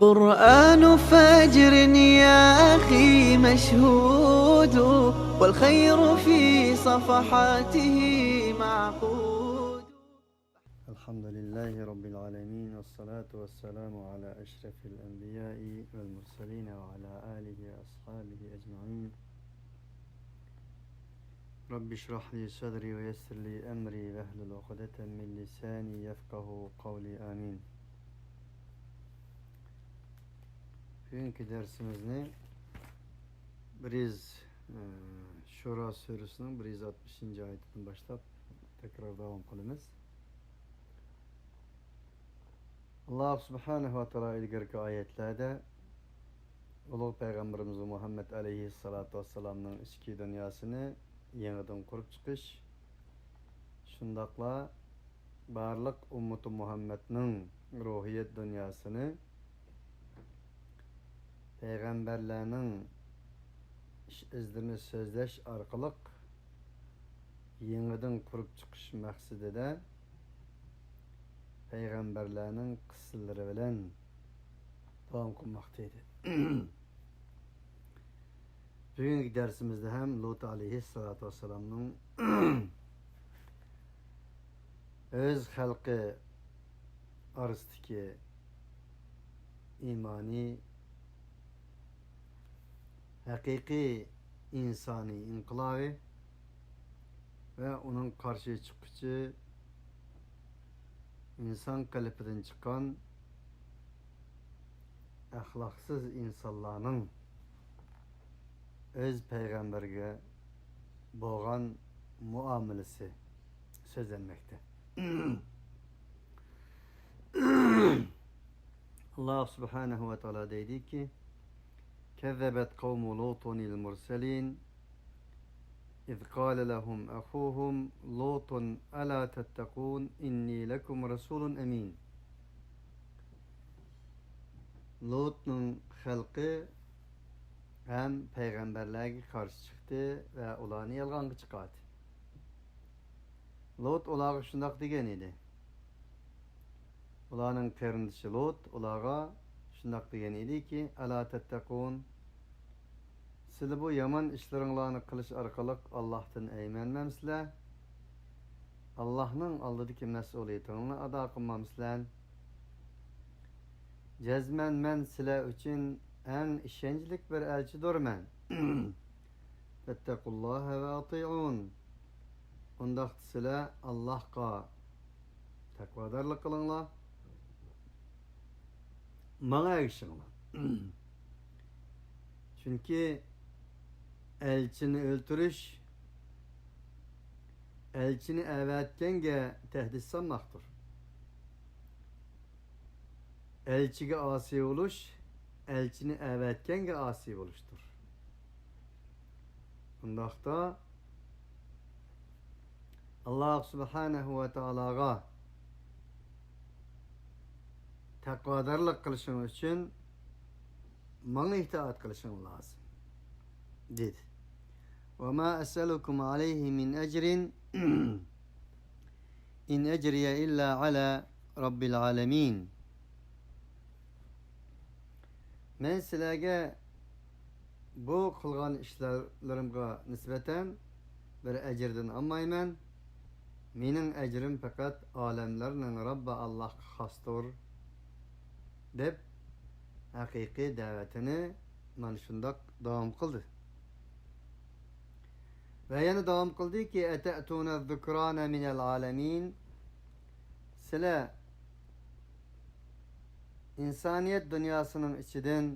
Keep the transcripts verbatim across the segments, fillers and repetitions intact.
قرآن فجر يا أخي مشهود، والخير في صفحاته معقود. الحمد لله رب العالمين، والصلاة والسلام على أشرف الأنبياء والمرسلين وعلى آله وأصحابه أجمعين. رب اشرح لي صدري ويسر لي أمري واحلل عقدة من لساني يفقهوا قولي. آمين. بۈگۈنكى دەرسىمىزنى بىر يۈز، ئى، شۇرا سۈرىسىنىڭ بىر يۈز ئاتمىشىنچى ئايىتىدىن باشلاپ تەكرار داۋام قىلىمىز. ئاللاھ سۇبھانەھۇ ۋە تائالا ئىلگىرىكى ئايەتلەردە ئۇلۇغ پەيغەمبىرىمىز مۇھەممەد ئەلەيھىسسالاتۇ ۋەسسالامنىڭ ئىچكى دۇنياسىنى يېڭىدىن قۇرۇپ چىقىش، شۇنداقلا بارلىق ئۈممىتى مۇھەممەدنىڭ روھىيەت دۇنياسىنى پەيغەمبەرلەرنىڭ ئىش ئىزلىرىنى سۆزلەش ئارقىلىق يېڭىدىن قۇرۇپ چىقىش مەقسىتىدە پەيغەمبەرلەرنىڭ قىسسىلىرى بىلەن داۋام قىلماقتا ئىدى. بۈگۈنكى دەرسىمىزدە ھەم لۇت ئەلەيھىسسالاتۇ ۋەسسالامنىڭ ئۆز خەلقى ئارىسىدىكى ئىمانىي، ھەقىقىي ئىنسانىي ئىنقىلابى ۋە ئۇنىڭ قارشى چىققۇچى ئىنسان قېلىپىدىن چىققان ئەخلاقسىز ئىنسانلارنىڭ ئۆز پەيغەمبەرگە بولغان مۇئامىلىسى سۆزلەنمەكتە. ئاللاھ سۇبھانەھۇ ۋە تائالا دەيدىكى، كذبت قوم لوط المرسلين إذ قال لهم أخوهم لوط ألا تتقون إني لكم رسول أمين. لوتنىڭ خەلقى ھەم پەيغەمبەرلەرگە قارشى چىقتى ۋە ئۇلارنى يالغانغا چىقاردى. لوت ئۇلارغا شۇنداق دېگەن ئىدى. ئۇلارنىڭ قېرىندىشى لوت ئۇلارغا شۇنداق دېگەن ئىدىكى، ألا تتقون، سىلە بۇ يامان ئىشلىرىڭلارنى قىلىش ئارقىلىق ئاللاھتىن ئەيمەنمەمسىلەر؟ ئاللاھنىڭ ئالدىدىكى مەسئۇلىيىتىڭلارنى ئادا قىلمامسىلەر؟ جەزمەن مەن سىلەر ئۈچۈن ئەڭ ئىشەنچلىك بىر ئەلچىدۇرمەن. فاتقوا الله وأطيعون. ئۇنداقتا سىلەر ئاللاھقا تەقۋادارلىق قىلىڭلار، ماڭا ئەگىشىڭلار. چۈنكى ئەلچىنى ئۆلتۈرۈش ئەلچىنى ئەۋەتكەنگە تەھدىت سالماقتۇر. ئەلچىگە ئاسىي بولۇش ئەلچىنى ئەۋەتكەنگە ئاسىي بولۇشتۇر. ئۇنداقتا، ئاللاھ سۇبھانەھۇ ۋە تائالاغا تەقۋادارلىق قىلىشىڭ ئۈچۈن ماڭا ئىتائەت قىلىشىڭ لازىم، دېدى. وما أسألكم عليه من أجر إن أجري إلا على رب العالمين. مەن سىلەرگە بۇ قىلغان ئىشلىرىمغا نىسبەتەن بىر ئەجىردىن ئالمايمەن. مېنىڭ ئەجرىم پەقەت ئالەملەرنىڭ رەببى ئاللاھقا خاستۇر، دەپ ھەقىقىي دەۋەتىنى مانا شۇنداق داۋام قىلدى. ۋە يەنە داۋام قىلدىكى، أتأتون الذكران من العالمين. سىلەر ئىنسانىيەت دۇنياسىنىڭ ئىچىدىن،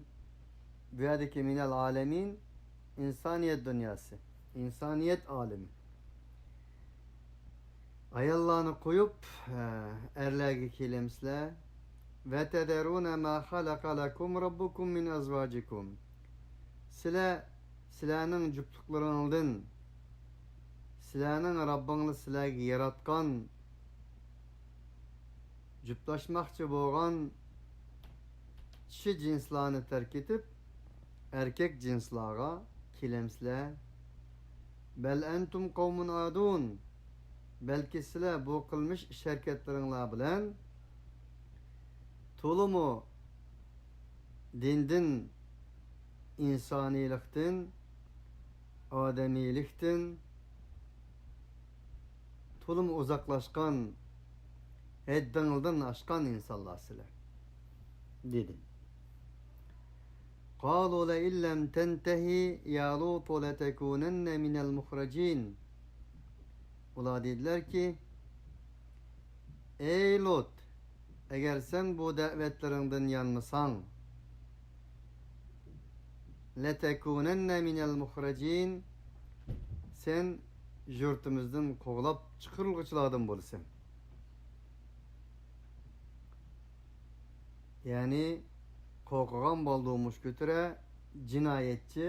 بۇ يەردىكى من العالمين، ئىنسانىيەت دۇنياسى، ئىنسانىيەت ئالىمى. ئاياللارنى قويۇپ، ئەرلەرگە كېلەمسىلەر؟ وتذرون ما خلق لكم ربكم من أزواجكم. سىلەر سىلەرنىڭ جۈپلۈكلىرىڭلاردىن، سىلەرنىڭ رەببىڭلار سىلەرگە ياراتقان، جۈپلەشمەكچى بولغان چىشى جىنسلارنى تەرك ئېتىپ، ئەركەك جىنسلارغا كېلەمسىلەر؟ بل أنتم قوم عادون. بەلكى سىلەر بۇ قىلمىش ئىش-ھەرىكەتلىرىڭلار بىلەن تولىمۇ دىندىن، ئىنسانىيلىقتىن، ئادەمىيلىكتىن تولىمۇ ئۇزاقلاشقان، ھەددىڭدىن ئاشقان ئىنسانلار سىلەر، دېدى. قالوا لئن لم تنته يا لوط لتكونن من المخرجين. ئۇلار دېدىلەركى، ئەي لۇت، ئەگەر سەن بۇ دەۋەتلىرىڭدىن يانمىساڭ، لتكونن من المخرجين، سەن يۇرتىمىزدىن قوغلاپ چىقىرىلغۇچىلاردىن بولىسەن. يەنى قورقىدىغان بولدى مۇشۇ كۆتۈرە، جىنايەتچى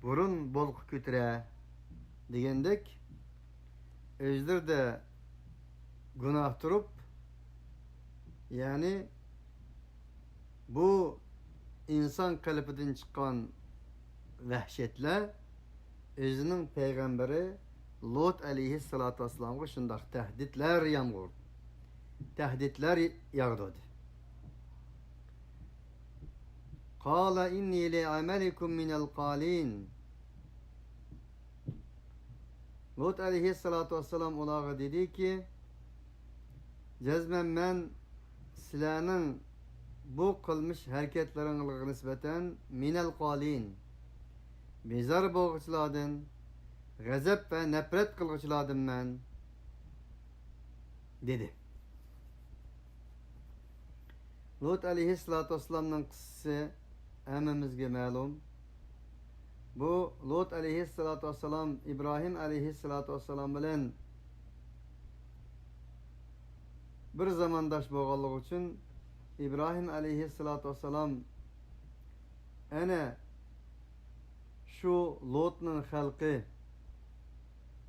بۇرۇن بولقا كۆتۈرە دېگەندەك، ئۆزلىرىدە گۇناھ تۇرۇپ، يەنى بۇ ئىنسان قېلىپىدىن چىققان ۋەھشەتلەر ئۆزىنىڭ پەيغەمبىرى لۇت ئەلەيھىسسالاتۇ ۋەسسالامغا شۇنداق تەھدىتلەر يامغۇر، تەھدىتلەر ياغدۇردى. قال إني لعملكم من القالين. لۇت ئەلەيھىسسالاتۇ ۋەسسالام ئۇلارغا دېدىكى، جەزمەن مەن سىلەرنىڭ بۇ قىلمىش ھەرىكەتلىرىڭلارغا نىسبەتەن مىنەل قالىن، بىزار بولغۇچىلاردىن، غەزەپ ۋە نەپرەت قىلغۇچىلاردىنمەن، دېدى. لۇت ئەلەيھىسسالاتۇ ۋەسسالامنىڭ قىسسىسى ھەممىمىزگە مەلۇم. بۇ لۇت ئەلەيھىسسالاتۇ ۋەسسالام ئىبراھىم ئەلەيھىسسالاتۇ ۋەسسالام بىلەن بىر زامانداش بولغانلىقى ئۈچۈن، ئىبراھىم ئەلەيھىسسالاتۇ ۋەسسالام ئەنە شۇ لۇتنىڭ خەلقى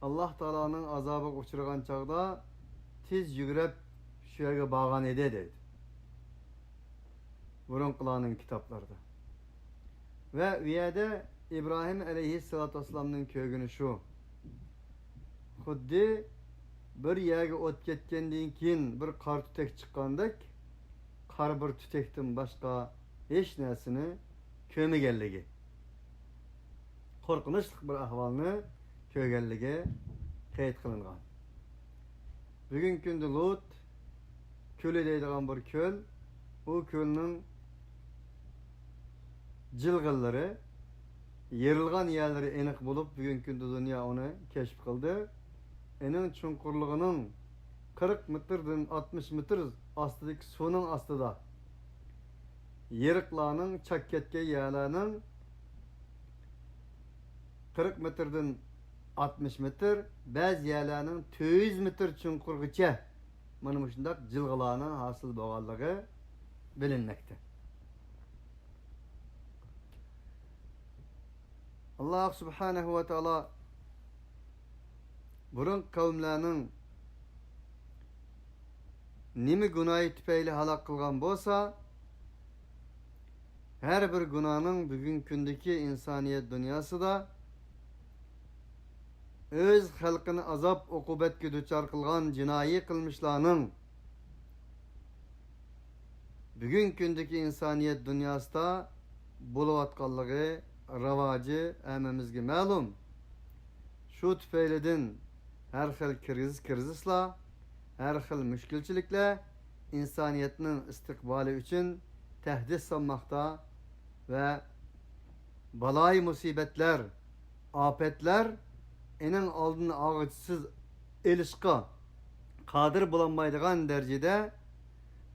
ئاللاھ تائالانىڭ ئازابىغا ئۇچرىغان چاغدا تېز يۈگۈرۈپ شۇ يەرگە بارغان ئىدى، دەيدۇ بۇرۇنقىلارنىڭ كىتابلىرىدا. ۋە ئۇ يەردە ئىبراھىم ئەلەيھىسسالاتۇ ۋەسسالامنىڭ كۆرگىنى شۇ، خۇددى بىر يەرگە ئوت كەتكەندىن كېيىن بىر قارا تۈتەك چىققاندەك، قارا بىر تۈتەكتىن باشقا ھېچ نەرسىنى كۆرمىگەنلىكى، قورقۇنچلۇق بىر ئەھۋالنى كۆرگەنلىكى قەيت قىلىنغان. بۈگۈنكى كۈندە لۇت كۆلى دەيدىغان بىر كۆل، ئۇ كۆلنىڭ جىلغىلىرى، يېرىلغان يەرلىرى ئېنىق بولۇپ، بۈگۈنكى كۈندە دۇنيا ئۇنى كەشىپ قىلدى. ئېنىڭ چوڭقۇرلۇقىنىڭ قىرىق مېتىردىن ئاتمىش مېتىر ئاستىدىكى سۇنىڭ ئاستىدا، يېرىقلارنىڭ چاك كەتكەن يەرلەرنىڭ قىرىق مېتىردىن ئاتمىش مېتىر، بەزى يەرلەرنىڭ تۆت يۈز مېتىر چوڭقۇرغىچە مانا مۇشۇنداق جىلغىلارنىڭ ھاسىل بولغانلىقى بىلىنمەكتە. ئاللاھ سۇبھانەھۇ ۋە تائالا بۇرۇنقى قەۋملەرنىڭ نېمە گۇناھى تۈپەيلى ھالاك قىلغان بولسا، ھەر بىر گۇناھنىڭ بۈگۈنكى كۈندىكى ئىنسانىيەت دۇنياسىدا ئۆز خەلقىنى ئازاب-ئوقۇبەتكە دۇچار قىلغان جىنايى قىلمىشلارنىڭ بۈگۈنكى كۈندىكى ئىنسانىيەت دۇنياسىدا بولۇۋاتقانلىقى، راۋاجى ھەممىمىزگە مەلۇم. شۇ تۈپەيلىدىن ھەر خىل كىرىزىس، كىرىزىسلار، ھەر خىل مۈشكۈلچىلىكلەر ئىنسانىيەتنىڭ ئىستىقبالى ئۈچۈن تەھدىت سالماقتا ۋە بالايى مۇسىبەتلەر، ئاپەتلەر ئېنىڭ ئالدىنى ئاغىچسىز ئېلىشقا قادىر بولالمايدىغان دەرىجىدە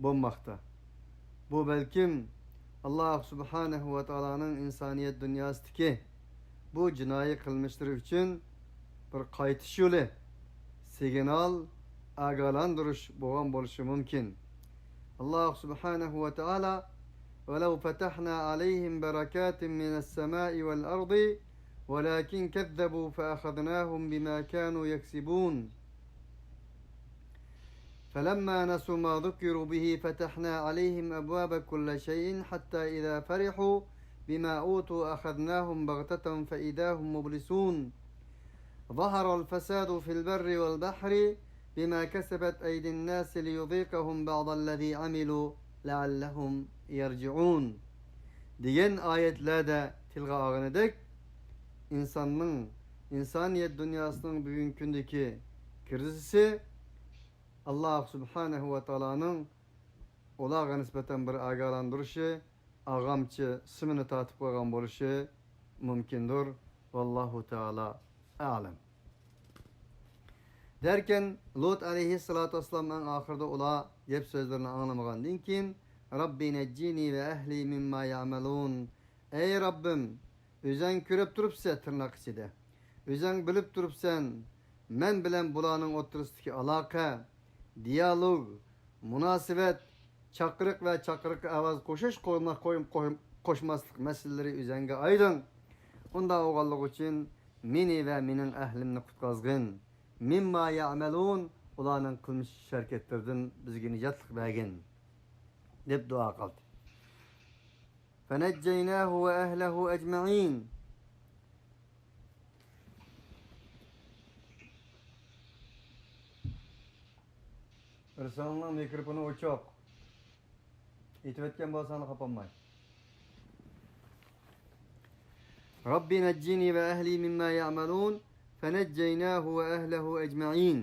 بولماقتا. بۇ بەلكىم ئاللاھ سۇبھانەھۇ ۋە تائالانىڭ ئىنسانىيەت دۇنياسىدىكى بۇ جىنايى قىلمىشلىرى ئۈچۈن بىر قايتىش يولى، سىگنال، ئاگاھلاندۇرۇش بولغان بولۇشى مۇمكىن. ئاللاھ سۇبھانەھۇ ۋە تائالا، ولو فتحنا عليهم بركات من السماء والأرض ولكن كذبوا فأخذناهم بما كانوا يكسبون. فلما نسوا ما ذكروا به فتحنا عليهم أبواب كل شيء حتى إذا فرحوا بما أوتوا أخذناهم بغتة فإذا هم مبلسون. ظهر الفساد في البر والبحر بما كسبت أيدي الناس ليذيقهم بعض الذي عملوا لعلهم يرجعون دېگەن ئايەتلەردە تىلغا ئالغىنىدەك، ئىنساننىڭ، ئىنسانىيەت دۇنياسىنىڭ بۈگۈنكى كۈندىكى كىرىزىسى ئاللاھ سۇبھانەھۇ ۋە تائالانىڭ ئۇلارغا نىسبەتەن بىر ئاگاھلاندۇرۇشى، ئاغامچى سىمىنى تارتىپ قويغان بولۇشى مۇمكىندۇر. ۋاللاھۇ تائالا ئەلەم. دەركەن، لۇت ئەلەيھىسسالاتۇ ۋەسسالام ئەڭ ئاخىرىدا ئۇلار گەپ سۆزلىرىنى ئاڭلىمىغاندىن كېيىن، رەببى نەججىنى ۋە ئەھلى مىمما يەئمەلۇن. ئەي رەببىم، ئۆزەڭ كۆرۈپ تۇرۇپسەن، تىرناق ئىچىدە، ئۆزەڭ بىلىپ تۇرۇپسەن، مەن بىلەن بۇلارنىڭ ئوتتۇرىسىدىكى ئالاقە، دىيالوگ، مۇناسىۋەت، چاقىرىق ۋە چاقىرىققا ئاۋاز قوشۇش، قويما-، قوي-، قوي-، قوشماسلىق مەسىلىلىرى ئۆزەڭگە ئايدىڭ. ئۇنداق بولغانلىقى ئۈچۈن مېنى ۋە مېنىڭ ئەھلىمنى قۇتقازغىن. مىمما يەئمەلۇن، ئۇلارنىڭ قىلمىش ئىش ھەرىكەتلىرىدىن بىزگە نىجاتلىق بەرگىن، دەپ دۇئا قىلدى. فنجيناه وأهله أجمعين. رۇسۇلنىڭ مىكروفونى ئوچۇق. ئېيتىۋەتكەن بولساڭلار خاپا بولماي. ربي نجني وأهلي مما يعملون. فنجيناه وأهله أجمعين.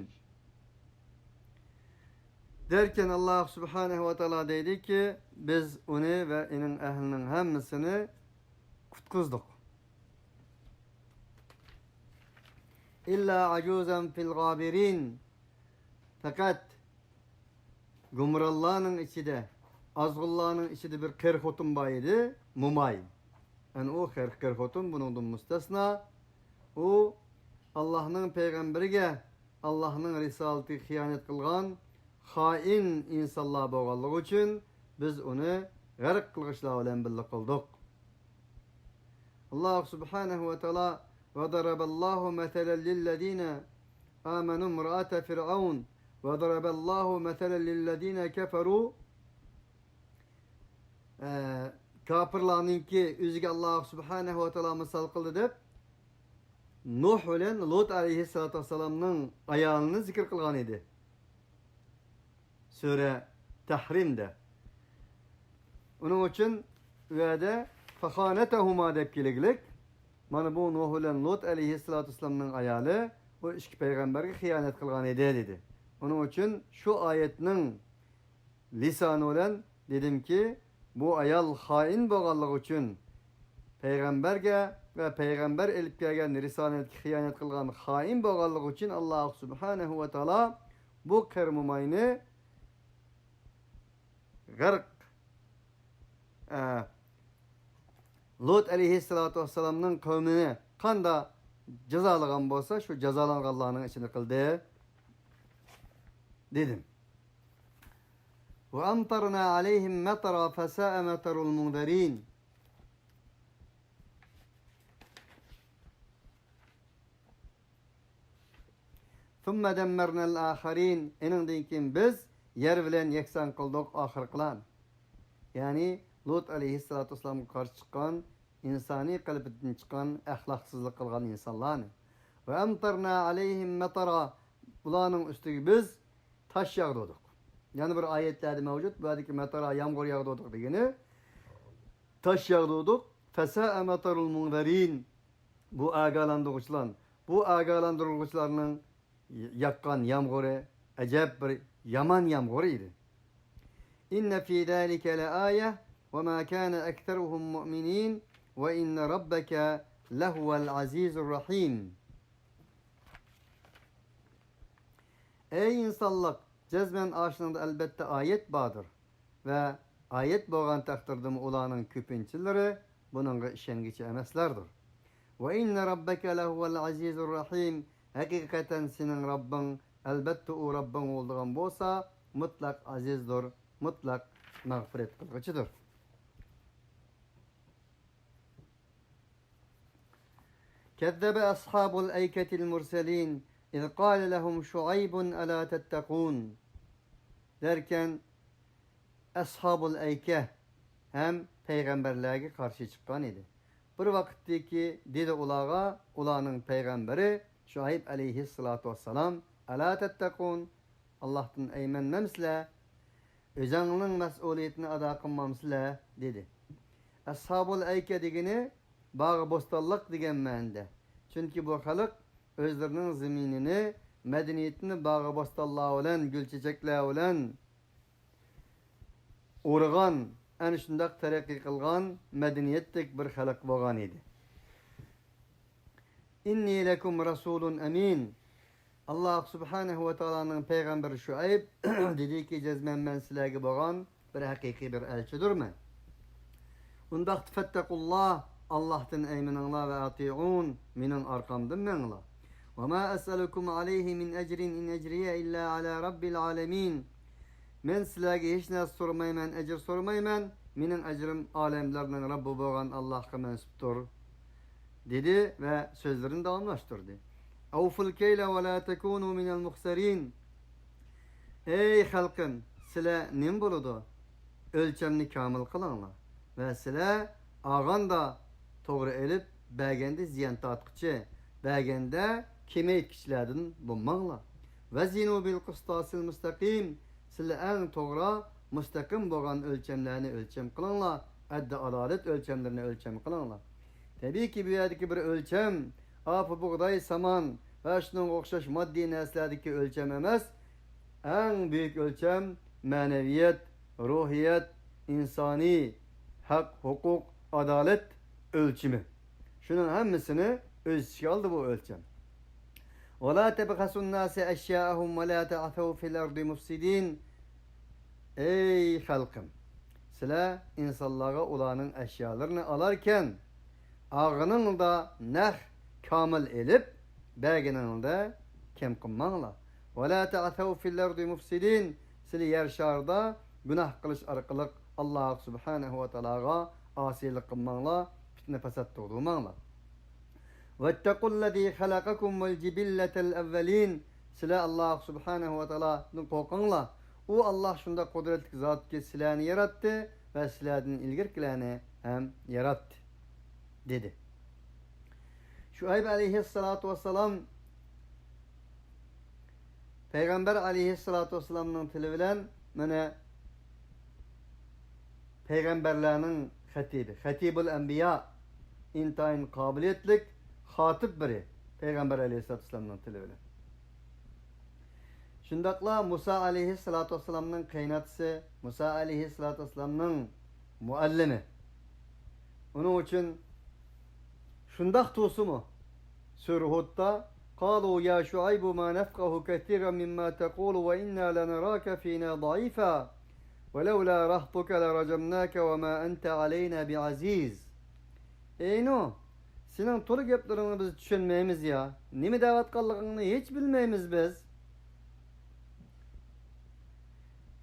دەركەن، ئاللاھ سۇبھانەھۇ ۋە تائالا دەيدىكى، بىز ئۇنى ۋە ئۇنىڭ ئەھلىنىڭ ھەممىسىنى قۇتقۇزدۇق. إلا عجوزا في الغابرين. پەقەت گۇمرانلارنىڭ ئىچىدە، ئازغۇنلارنىڭ ئىچىدە بىر قېرى خوتۇن بار ئىدى، موماي. يەنى ئۇ قېرى، قېرى خوتۇن بۇنىڭدىن مۇستەسنا. ئۇ ئاللاھنىڭ پەيغەمبىرىگە، ئاللاھنىڭ رىسالىتىگە خىيانەت قىلغان خائىن ئىنسانلار بولغانلىقى ئۈچۈن بىز ئۇنى غەرق قىلغۇچىلار بىلەن بىللە قىلدۇق. ئاللاھ سۇبھانەھۇ ۋە تائالا، وضرب الله مثلا للذين آمنوا امرأة فرعون وضرب الله مثلا للذين كفروا. ئە، كاپىرلارنىڭكى ئۆزىگە ئاللاھ سۇبھانەھۇ ۋە تائالا مىسال قىلدى دەپ، نۇھ بىلەن لۇت ئەلەيھىسسالاتۇ ۋەسسالامنىڭ ئايالىنى زىكىر قىلغان ئىدى. سۈرە تەھرىمدە. ئۇنىڭ ئۈچۈن ئۇ يەردە فخانتهما دەپ كېلىگلىك، مانا بۇ نۇھ بىلەن لۇت ئەلەيھىسسالاتۇ ۋەسسالامنىڭ ئايالى، بۇ ئىككى پەيغەمبەرگە خىيانەت قىلغان ئىدى، دېدى. ئۇنىڭ ئۈچۈن شۇ ئايەتنىڭ لىسانى بىلەن دېدىمكى، بۇ ئايال خائىن بولغانلىقى ئۈچۈن، پەيغەمبەرگە ۋە پەيغەمبەر ئېلىپ كەلگەن رىسالەتكە خىيانەت قىلغان خائىن بولغانلىقى ئۈچۈن، ئاللاھ سۇبھانەھۇ ۋە تائالا بۇ قېرى موماينى غەرق، ئە، لۇت ئەلەيھىسسالاتۇ ۋەسسالامنىڭ قەۋمىنى قانداق جازالىغان بولسا، شۇ جازالانغانلارنىڭ ئىچىدە قىلدى، دېدىم. وأمطرنا عليهم مطرا فساء مطر المنذرين. ثم دمرنا الآخرين. ئېنىڭدىن كېيىن بىز يەر بىلەن يەكسان قىلدۇق ئاخىرقىلارنى. يەنى لۇت ئەلەيھىسسالاتۇ ۋەسسالامغا قارشى چىققان، ئىنسانىي قەلبىدىن چىققان، ئەخلاقسىزلىق قىلغان ئىنسانلارنى. وأمطرنا عليهم مطرا. بۇلارنىڭ ئۈستىگە بىز تاش ياغدۇردۇق. يەنە بىر ئايەتلەردە مەۋجۇت، بۇ يەردىكى مەتەرا يامغۇر ياغدۇردۇق دېگىنى، تاش ياغدۇردۇق. فساء مطر المنذرين. بۇ ئاگاھلاندۇرغۇچىلار، بۇ ئاگاھلاندۇرغۇچىلارنىڭ ياغقان يامغۇرى ئەجەب بىر يامان يامغۇر ئىدى. إن في ذلك لآية وما كان أكثرهم مؤمنين وإن ربك لهو العزيز الرحيم. ئەي ئىنسانلىق، جەزمەن ئاشۇنىڭدا ئەلبەتتە ئايەت باردۇر ۋە ئايەت بولغان تەقدىردىمۇ ئۇلارنىڭ كۆپىنچىلىرى بۇنىڭغا ئىشەنگۈچى ئەمەسلەردۇر. وإن ربك لهو العزيز الرحيم. ھەقىقەتەن سېنىڭ رەببىڭ، ئەلبەتتە ئۇ رەببىڭ بولىدىغان بولسا، مۇتلەق ئەزىزدۇر، مۇتلەق مەغپىرەت قىلغۇچىدۇر. كذب أصحاب الأيكة المرسلين إذ قال لهم شعيب ألا تتقون. دەركەن، ئەسھابۇل ئەيكە ھەم پەيغەمبەرلەرگە قارشى چىققان ئىدى. بىر ۋاقىتتىكى دېدى ئۇلارغا ئۇلارنىڭ پەيغەمبىرى شۇئەيب ئەلەيھىسسالاتۇ ۋەسسالام، ئەلا تەتتەقۇن، ئاللاھتىن ئەيمەنمەمسىلەر؟ ئۆزەڭنىڭ مەسئۇلىيىتىنى ئادا قىلمامسىلەر؟ دېدى. ئەسھابۇل ئەيكە دېگىنى باغ بوستانلىق دېگەن مەنىدە. چۈنكى بۇ خەلق ئۆزلىرىنىڭ زېمىنىنى، مەدەنىيىتىنى باغ بوستانلار بىلەن، گۈل چېچەكلەر بىلەن ئورىغان، ئەنە شۇنداق تەرەققىي قىلغان مەدەنىيەتلىك بىر خەلق بولغان ئىدى. «ئىننى لەكۇم رەسۇلۇن ئەمىن.» ئاللاھ سۇبھانەھۇ ۋە تائالانىڭ پەيغەمبىرى شۇئەيب دېدىكى، جەزمەن مەن سىلەرگە بولغان بىر ھەقىقىي بىر ئەلچىدۇرمەن. ئۇنداقتا، فەتتەقۇللاھ، ئاللاھتىن ئەيمىنىڭلار، ۋە ئەتىئۇن، مېنىڭ ئارقامدىن مېڭىڭلار. ۋە ما ئەسئەلۇكۇم ئەلەيھى مىن ئەجرىن، ئىن ئەجرىيە ئىللا ئەلا رەببىل ئالەمىن. مەن سىلەرگە ھېچ نەرسە سورىمايمەن، ئەجىر سورىمايمەن. مېنىڭ ئەجرىم ئالەملەرنىڭ رەببى بولغان ئاللاھقا مەنسۇپتۇر، دېدى ۋە سۆزلىرىنى داۋاملاشتۇردى. ئەۋفۇل كەيلە ۋە لا تەكۇنۇ مىنەل مۇخسەرىن. ئەي خەلقىم، سىلەر نېمە بولىدۇ؟ ئۆلچەمنى كامىل قىلىڭلار ۋە سىلەر ئالغاندا توغرا ئېلىپ، بەرگەندە زىيان تارتقۇچى، بەرگەندە كېمەيتكۈچىلەردىن بولماڭلار. ۋەزىنۇ بىل قىستاسىل مۇستەقىم. سىلەر ئەڭ توغرا، مۇستەقىم بولغان ئۆلچەملەرنى ئۆلچەم قىلىڭلار، ئەددى ئادالەت ئۆلچەملىرىنى ئۆلچەم قىلىڭلار. تەبىئىيكى، بۇ يەردىكى بىر ئۆلچەم ئاپا بۇغداي، سامان ۋە شۇنىڭغا ئوخشاش ماددىي نەرسىلەردىكى ئۆلچەم ئەمەس. ئەڭ بۈيۈك ئۆلچەم مەنىۋىيەت، روھىيەت، ئىنسانىي ھەق، ھوقۇق، ئادالەت ئۆلچىمى. شۇنىڭ ھەممىسىنى ئۆز ئىچىگە ئالدى بۇ ئۆلچەم. ۋە لا تەبخەسۇن ناسە ئەشيائەھۇم ۋە لا تەئسەۋ فىل ئەردى مۇفسىدىن. ئەي خەلقىم، سىلەر ئىنسانلارغا ئۇلارنىڭ ئەشيالىرىنى ئالاركەن، ئالغىنىڭدا نەق كامىل ئېلىپ، بەرگىنىڭدە كەم قىلماڭلار. ۋە لا تەئسەۋ فىل ئەردى مۇفسىدىن. سىلەر يەر شارىدا گۇناھ قىلىش ئارقىلىق ئاللاھ سۇبھانەھۇ ۋە تائالاغا ئاسىيلىق قىلماڭلار، پىتنە پاسات تۇغدۇرماڭلار. ۋەتتەقۇللەزى خەلەقەكۇم ۋەل جىبىللەتەل ئەۋۋەلىن. سىلەر ئاللاھ سۇبھانەھۇ ۋە تائالادىن قورقۇڭلار. ئۇ ئاللاھ شۇنداق قۇدرەتلىك زاتكى، سىلەرنى ياراتتى ۋە سىلەردىن ئىلگىرىكىلەرنى ھەم ياراتتى، دېدى. شۇئەيب ئەلەيھىسسالاتۇ ۋەسسالام پەيغەمبەر ئەلەيھىسسالاتۇ ۋەسسالامنىڭ تىلى بىلەن، مانا، پەيغەمبەرلەرنىڭ خەتىبى، خەتىبۇل ئەنبىيا، ئىنتايىن قابىلىيەتلىك خاتىپ بىرى، پەيغەمبەر ئەلەيھىسسالاتۇ ۋەسسالامنىڭ تىلى بىلەن. شۇنداقلا مۇسا ئەلەيھىسسالاتۇ ۋەسسالامنىڭ قېيىنئاتىسى، مۇسا ئەلەيھىسسالاتۇ ۋەسسالامنىڭ مۇئەللىمى. ئۇنىڭ ئۈچۈن شۇنداق تۇرسىمۇ، سۈرە ھۇدتا، قالوا يا شعيب ما نفقه كثيرا مما تقول وإنا لنراك فينا ضعيفا ولولا رهطك لرجمناك وما أنت علينا بعزيز. ئەي نۇھ، سېنىڭ تولا گەپلىرىڭنى بىز چۈشەنمەيمىز يا، نېمە دەۋاتقانلىقىڭنى ھېچ بىلمەيمىز بىز.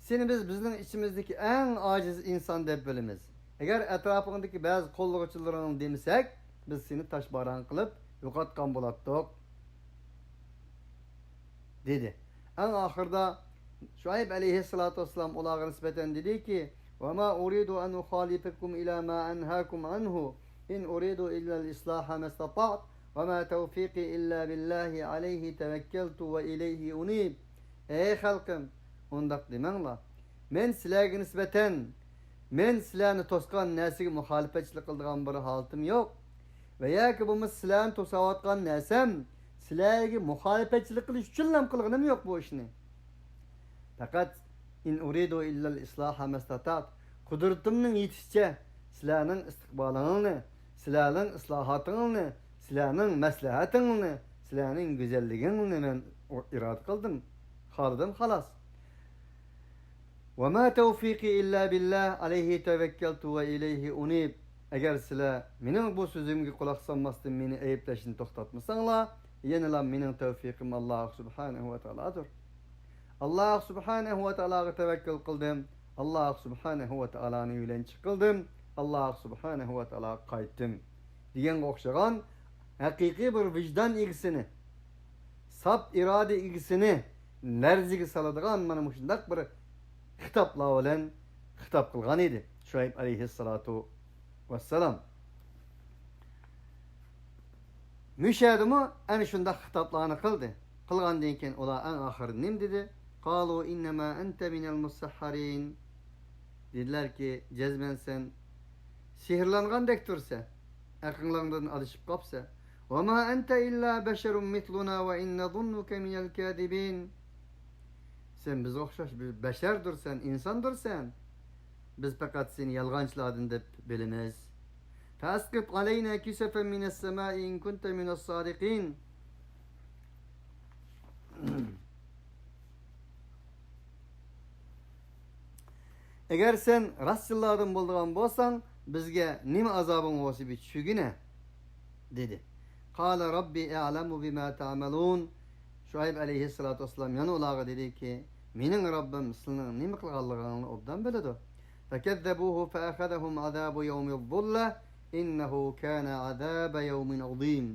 سېنى بىز بىزنىڭ ئىچىمىزدىكى ئەڭ ئاجىز ئىنسان دەپ بىلىمىز. ئەگەر ئەتراپىڭدىكى بەزى قوللىغۇچىلىرىڭنى دېمىسەك، بىز سېنى تاشباران قىلىپ يوقاتقان بولاتتۇق، دېدى. ئەڭ ئاخىرىدا شۇئەيب ئەلەيھىسسالاتۇ ۋەسسالام ئۇلارغا نىسبەتەن دېدىكى، وما أريد أن أخالفكم إلى ما أنهاكم عنه إن أريد إلا الإصلاح ما استطعت وما توفيقي إلا بالله عليه توكلت وإليه أنيب. ئەي خەلقىم، ئۇنداق دېمەڭلار. مەن سىلەرگە نىسبەتەن، مەن سىلەرنى توسقان نەرسىگە مۇخالىپەتچىلىك قىلىدىغان بىر ھالىتىم يوق. ۋە ياكى بولمىسا سىلەرنى توساۋاتقان نەرسەم سىلەرگە مۇخالىپەتچىلىك قىلىش ئۈچۈنلا قىلغىنىم يوق بۇ ئىشنى. پەقەت، إن أريد إلا الإصلاح ما استطعت. قۇدرىتىمنىڭ يېتىشىچە سىلەرنىڭ ئىستىقبالىڭلارنى، سىلەرنىڭ ئىسلاھاتىڭلارنى، سىلەرنىڭ مەسلىھەتىڭلارنى، سىلەرنىڭ گۈزەللىكىڭلارنى مەن ئىرادە قىلدىم، خالىدىم، خالاس. وما توفيقي إلا بالله عليه توكلت وإليه أنيب. ئەگەر سىلەر مېنىڭ بۇ سۆزۈمگە قۇلاق سالماستىن مېنى ئەيىبلەشنى توختاتمىساڭلار، يەنىلا مېنىڭ تەۋفىقىم ئاللاھ سۇبھانەھۇ ۋە تائالادۇر. ئاللاھ سۇبھانەھۇ ۋە تائالاغا تەۋەككۈل قىلدىم، ئاللاھ سۇبھانەھۇ ۋە تائالانى يۆلەنچۈك قىلدىم، ئاللاھ سۇبھانەھۇ ۋە تائالاغا قايتتىم، دېگەنگە ئوخشىغان ھەقىقىي بىر ۋىجدان ئىگىسىنى، ساپ ئىرادە ئىگىسىنى لەرزىگە سالىدىغان مانا مۇشۇنداق بىر خىتابلار بىلەن خىتاب قىلغان ئىدى شۇئەيب ئەلەيھىسسالاتۇ ۋەسسالام. مۇشۇ يەردىمۇ ئەنە شۇنداق خىتابلارنى قىلدى. قىلغاندىن كېيىن ئۇلار ئەڭ ئاخىرىدا نېمە دېدى؟ قالوا إنما أنت من المسحرين. دېدىلەركى، جەزمەن سەن سېھىرلانغاندەك تۇرسەن، ئەقىڭلاردىن ئادىشىپ قاپسەن. وما أنت إلا بشر مثلنا وإن نظنك من الكاذبين. سەن بىزگە ئوخشاش بىر بەشەردۇرسەن، ئىنساندۇرسەن. بىز پەقەت سېنى يالغانچىلاردىن دەپ بىلىمىز. فأسقط علينا كسفا من السماء إن كنت من الصادقين. ئەگەر سەن راستچىللاردىن بولىدىغان بولساڭ، بىزگە نېمە ئازابىڭ بولسا بىر چۈشۈرگىنە، دېدى. قال رب أعلم بما تعملون. شۇئەيب ئەلەيھىسسالاتۇ ۋەسسالام يەنە ئۇلارغا دېدىكى، مېنىڭ رەببىم سىلىنىڭ نېمە قىلغانلىقىڭلارنى ئوبدان بىلىدۇ. فكذبوه فأخذهم عذاب يوم الظلة إنه كان عذاب يوم عظيم.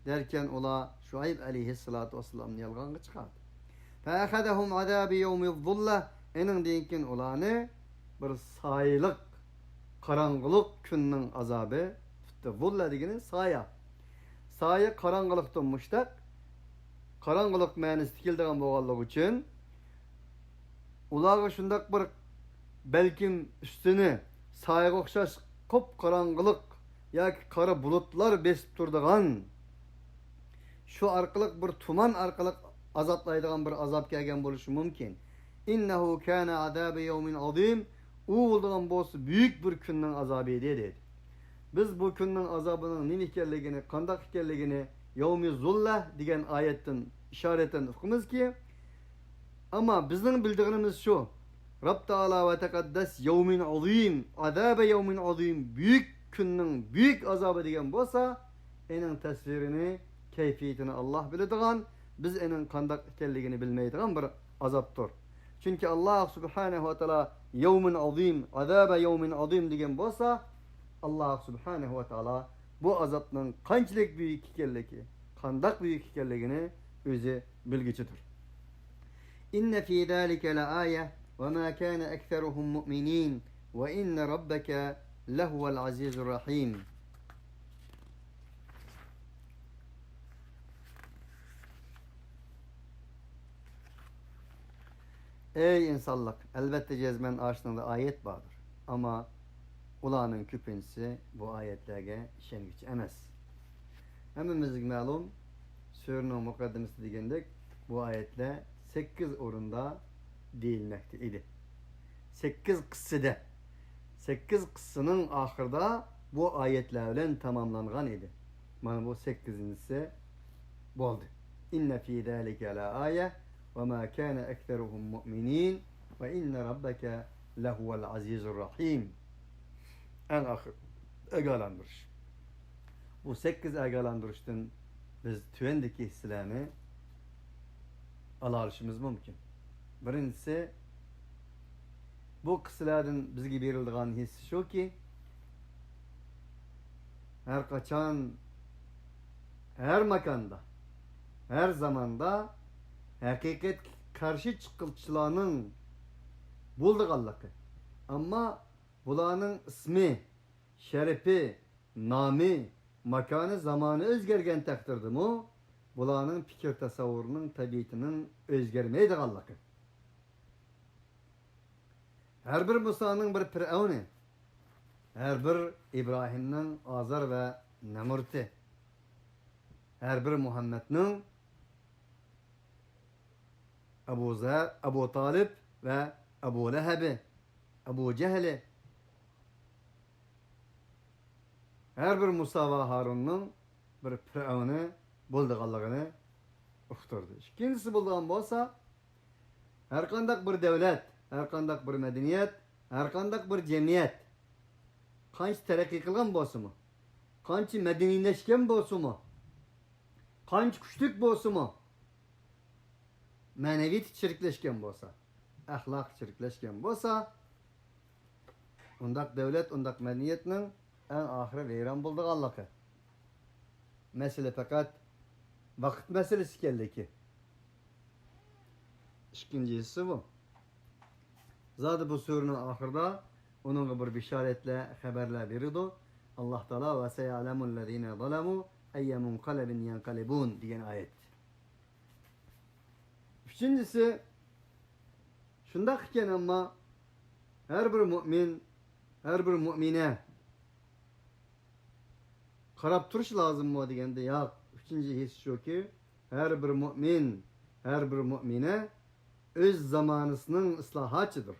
دەركەن ئۇلار شۇئەيب ئەلەيھىسسالاتۇ ۋەسسالامنى يالغانغا چىقاردى. فأخذهم عذاب يوم الظلة. ئېنىڭدىن كېيىن ئۇلارنى بىر سايىلىق، قاراڭغۇلۇق كۈننىڭ ئازابى تۇتتى. ظۇللە دېگىنى سايە. سايە قاراڭغۇلۇقتىن مۇشتەق. قاراڭغۇلۇق مەنىسىدە كېلىدىغان بولغانلىقى ئۈچۈن، ئۇلارغا شۇنداق بىر، بەلكىم ئۈستىنى سايىغا ئوخشاش قۇپقاراڭغۇلۇق ياكى قارا بۇلۇتلار بېسىپ تۇرىدىغان، شۇ ئارقىلىق بىر تۇمان ئارقىلىق ئازابلايدىغان بىر ئازاب كەلگەن بولۇشى مۇمكىن. إنه كان عذاب يوم عظيم. ئۇ بولىدىغان بولسا بۈيۈك بىر كۈننىڭ ئازابى ئىدى، دېدى. بىز بۇ كۈننىڭ ئازابىنىڭ نېمە ئىكەنلىكىنى، قانداق ئىكەنلىكىنى يومى زۇللە دېگەن ئايەتتىن ئىشارەتەن ئۇقىمىزكى، ئەمما بىزنىڭ بىلىدىغىنىمىز شۇ، رەب تائالا ۋە تەقەددەس يومىن ئازىم، ئازابە يومىن ئازىم، بۈيۈك كۈننىڭ بۈيۈك ئازابى دېگەن بولسا، ئېنىڭ تەسۋىرىنى، كەيپىيىتىنى ئاللاھ بىلىدىغان، بىز ئېنىڭ قانداق ئىكەنلىكىنى بىلمەيدىغان بىر ئازابتۇر. چۈنكى ئاللاھ سۇبھانەھۇ ۋە تائالا يومىن ئازىم، ئازابە يومىن ئازىم دېگەن بولسا، ئاللاھ سۇبھانەھۇ ۋە تائالا بۇ ئازابنىڭ قانچىلىك بۈيۈك ئىكەنلىكى، قانداق بۈيۈك ئىكەنلىكىنى ئۆزى بىلگۈچىدۇر. إن في ذلك لآية وما كان أكثرهم مؤمنين وإن ربك لهو العزيز الرحيم. ئەي ئىنسانلىق، ئەلۋەتتە جەزمەن ئاشۇنىڭدا ئايەت باردۇر. ئەمما ئۇلارنىڭ كۆپىنچىسى بۇ ئايەتلەرگە ئىشەنگۈچى ئەمەس. ھەممىمىزگە مەلۇم، سۈرىنىڭ مۇقەددىمىسىدە دېگەندەك، بۇ ئايەتلەر سەككىز ئورۇندا دېيىلمەكتە ئىدى. سەككىز قىسسىدە، سەككىز قىسسىنىڭ ئاخىرىدا بۇ ئايەتلەر بىلەن تاماملانغان ئىدى. مانا بۇ سەككىزىنچىسى بولدى. إن في ذلك لآية وما كان أكثرهم مؤمنين وإن ربك لهو العزيز الرحيم. ئەڭ ئاخىر ئاگاھلاندۇرۇش. بۇ سەككىز ئاگاھلاندۇرۇشتىن بىز تۆۋەندىكى ھېسسىلەرنى ئالالىشىمىز مۇمكىن. بىرىنچىسى، بۇ قىسسىلەردىن بىزگە بېرىلىدىغان ھېسسە شۇكى، ھەر قاچان، ھەر ماكاندا، ھەر زاماندا ھەقىقەتكە قارشى چىققۇچىلارنىڭ بولىدىغانلىقى. ئەمما بۇلارنىڭ ئىسمى، شەرىپى، نامى، ماكانى، زامانى ئۆزگەرگەن تەقدىردىمۇ، بۇلارنىڭ پىكىر تەسەۋۋۇرىنىڭ تەبىئىتىنىڭ ئۆزگەرمەيدىغانلىقى. ھەر بىر مۇسانىڭ بىر پىرئەۋنى، ھەر بىر ئىبراھىمنىڭ ئازار ۋە نەمرۇتى، ھەر بىر مۇھەممەدنىڭ ئەبۇ زەر، ئەبۇ تالىپ ۋە ئەبۇ لەھەبى، ئەبۇ جەھلى، ھەر بىر مۇسا ۋە ھارۇننىڭ بىر پىرئەۋنى بولىدىغانلىقىنى ئۇقتۇردى. ئىككىنچىسى بولىدىغان بولسا، ھەرقانداق بىر دۆلەت، ھەرقانداق بىر مەدەنىيەت، ھەرقانداق بىر جەمئىيەت قانچە تەرەققىي قىلغان بولسىمۇ، قانچە مەدەنىيلەشكەن بولسىمۇ، قانچە كۈچلۈك بولسىمۇ، مەنىۋىيىتى چىرىكلەشكەن بولسا، ئەخلاقى چىرىكلەشكەن بولسا، ئۇنداق دۆلەت، ئۇنداق مەدەنىيەتنىڭ ئەڭ ئاخىرى ۋەيران بولىدىغانلىقى. مەسىلە پەقەت ۋاقىت مەسىلىسى ئىكەنلىكى. ئىككىنچىسى بۇ. زادى بۇ سۈرىنىڭ ئاخىرىدا ئۇنىڭغا بىر بېشارەتلەر، خەۋەرلەر بېرىدۇ. ئاللاھ تائالا، وسيعلم الذين ظلموا أي منقلب ينقلبون دېگەن ئايەت. ئۈچىنچىسى، شۇنداق ئىكەن، ئەمما ھەر بىر مۇئمىن، ھەر بىر مۇئمىنە قاراپ تۇرۇش لازىممۇ دېگەندە، ياق. ئۈچىنچى ھېس شۇكى، ھەر بىر مۇئمىن، ھەر بىر مۇئمىنە ئۆز زامانىسىنىڭ ئىسلاھاتچىدۇر.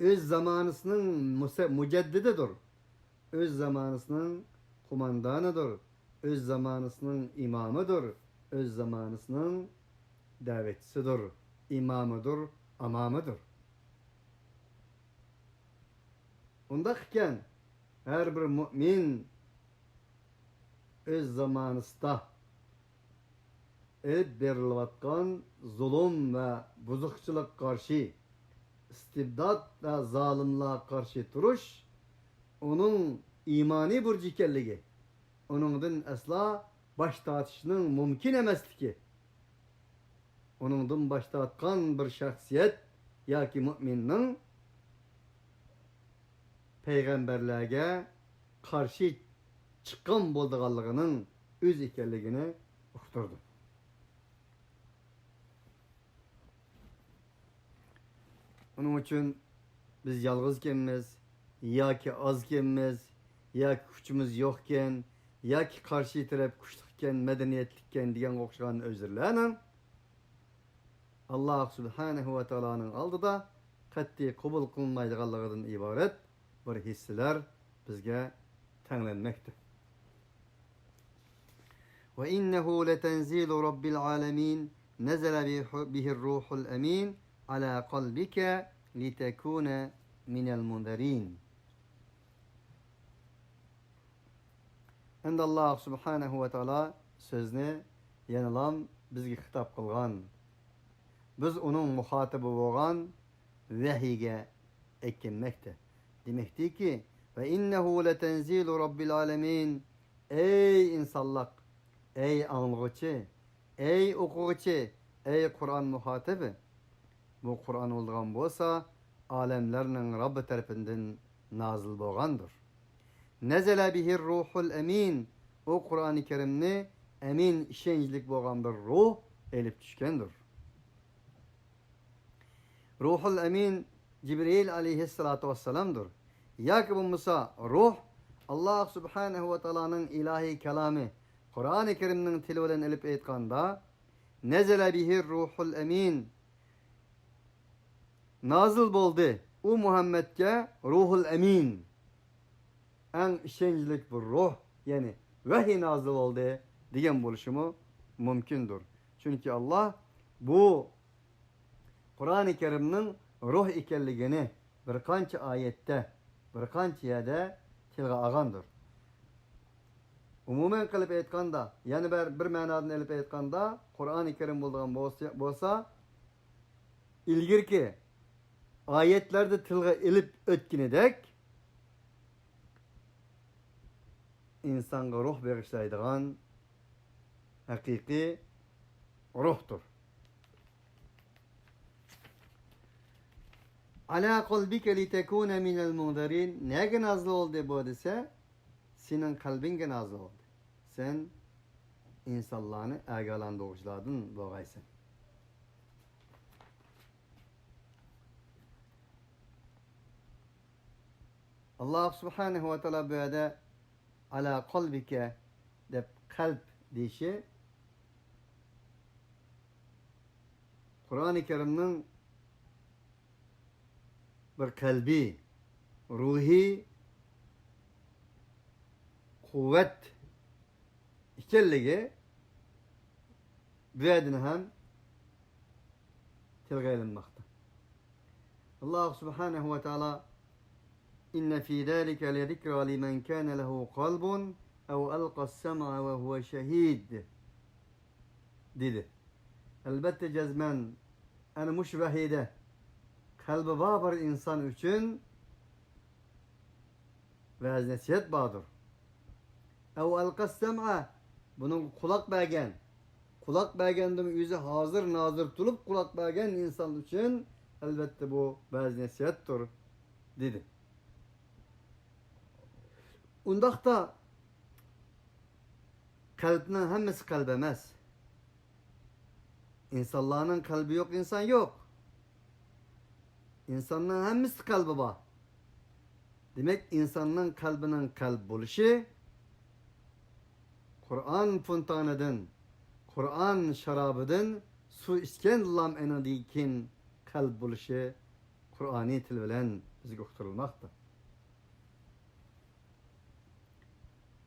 ئۆز زامانىسىنىڭ مۇسە-، مۇجەددىدىدۇر. ئۆز زامانىسىنىڭ قوماندانىدۇر. ئۆز زامانىسىنىڭ ئىمامىدۇر. ئۆز زامانىسىنىڭ دەۋەتچىسىدۇر، ئىمامىدۇر، ئامامىدۇر. ئۇنداق ئىكەن، ھەر بىر مۇئمىن ئۆز زامانىسىدا ئېلىپ بېرىلىۋاتقان زۇلۇم ۋە بۇزۇقچىلىققا قارشى، ئىستىبدات ۋە زالىملارغا قارشى تۇرۇش ئۇنىڭ ئىمانىي بۇرچى ئىكەنلىكى، ئۇنىڭدىن ئەسلا باش تارتىشنىڭ مۇمكىن ئەمەسلىكى، ئۇنىڭدىن باش تارتقان بىر شەخسىيەت ياكى مۇئمىننىڭ پەيغەمبەرلەرگە قارشى چىققان بولىدىغانلىقىنىڭ ئۆزى ئىكەنلىكىنى ئۇقتۇردى. ئۇنىڭ ئۈچۈن بىز يالغۇزكەنمىز ياكى ئازكەنمىز ياكى كۈچىمىز يوقكەن ياكى قارشى تەرەپ كۈچلۈككەن، مەدەنىيەتلىككەن دېگەنگە ئوخشىغان ئۆزرىلەرنىڭ ئاللاھ سۇبھانەھۇ ۋە تائالانىڭ ئالدىدا قەتئىي قوبۇل قىلىنمايدىغانلىقىدىن ئىبارەت بىر ھېسسىلەر بىزگە تەڭلەنمەكتە. وإنه لتنزيل رب العالمين نزل به الروح الأمين على قلبك لتكون من المنذرين. ئەمدى ئاللاھ سۇبھانەھۇ ۋە تائالا سۆزنى يەنىلا بىزگە خىتاب قىلغان، بىز ئۇنىڭ مۇخاتىبى بولغان ۋەھىيگە ئەكەنمەكتە. دېمەكتىكى، وإنه لتنزيل رب العالمين، ئەي ئىنسانلىق، ئەي ئاڭلىغۇچى، ئەي ئوقۇغۇچى، ئەي قۇرئان مۇخاتىبى، بۇ قۇرئان بولىدىغان بولسا، ئالەملەرنىڭ رەببى تەرىپىدىن نازىل بولغاندۇر. نزل به الروح الأمين، ئۇ قۇرئانى كەرىمنى ئەمىن، ئىشەنچلىك بولغان بىر روھ ئېلىپ چۈشكەندۇر. روھۇل ئەمىن جىبرىئىل ئەلەيھىسسالاتۇ ۋەسسالامدۇر. ياكى بولمىسا روھ، ئاللاھ سۇبھانەھۇ ۋە تائالانىڭ ئىلاھىي كالامى، قۇرئانى كەرىمنىڭ تىلى بىلەن ئېلىپ ئېيتقاندا، نزل به الروح الأمين، نازىل بولدى ئۇ مۇھەممەدكە روھۇل ئەمىن، ئەڭ ئىشەنچلىك بىر روھ، يەنى ۋەھىي نازىل بولدى دېگەن بولۇشىمۇ مۇمكىندۇر. چۈنكى ئاللاھ بۇ قۇرئانى كەرىمنىڭ روھ ئىكەنلىكىنى بىر قانچە ئايەتتە، بىر قانچە يەردە تىلغا ئالغاندۇر. ئومۇمەن قىلىپ ئېيتقاندا، يەنە بىر، بىر مەنادىن ئېلىپ ئېيتقاندا، قۇرئانى كەرىم بولىدىغان بولسا، بولسا، ئىلگىرىكى ئايەتلەردە تىلغا ئېلىپ ئۆتكىنىدەك، ئىنسانغا روھ بېغىشلايدىغان ھەقىقىي روھتۇر. على قلبك لتكون من المنذرين، نەگە نازىل بولدى بۇ دېسە، سېنىڭ قەلبىڭگە نازىل بولدى. سەن ئىنسانلارنى ئاگاھلاندۇرغۇچىلاردىن بولغايسەن. ئاللاھ سۇبھانەھۇ ۋە تائالا بۇ يەردە على قلبك دەپ قەلب دېيىشى قۇرئانى كەرىمنىڭ بىر قەلبىي، روھىي قۇۋۋەت ئىكەنلىكى بۇ يەردىن ھەم تىلغا ئېلىنماقتا. ئاللاھ سۇبھانەھۇ ۋە تائالا، إن في ذلك لذكرى لمن كان له قلب أو ألقى السمع وهو شهيد، دېدى. ئەلبەتتە، جەزمەن، ئەنە مۇشۇ ۋەھىيدە قەلبى بار بىر ئىنسان ئۈچۈن ۋەز-نەسىھەت باردۇر. أو ألقى السمع، بۇنىڭغا قۇلاق بەرگەن، قۇلاق بەرگەندىمۇ ئۆزى ھازىر نازىر تۇرۇپ قۇلاق بەرگەن ئىنسان ئۈچۈن، ئەلۋەتتە، بۇ ۋەز-نەسىھەتتۇر، دېدى. ئۇنداقتا، قەلبنىڭ ھەممىسى قەلب ئەمەس. ئىنسانلارنىڭ قەلبى يوق ئىنسان يوق. ئىنساننىڭ ھەممىسىدە قەلبى بار. دېمەك، ئىنساننىڭ قەلبىنىڭ قەلب بولۇشى قۇرئان فونتانىدىن، قۇرئان شارابىدىن سۇ ئىچكەندىلا ئېنىڭدىن كېيىن قەلب بولۇشى قۇرئانىي تىل بىلەن بىزگە ئۇقتۇرۇلماقتا.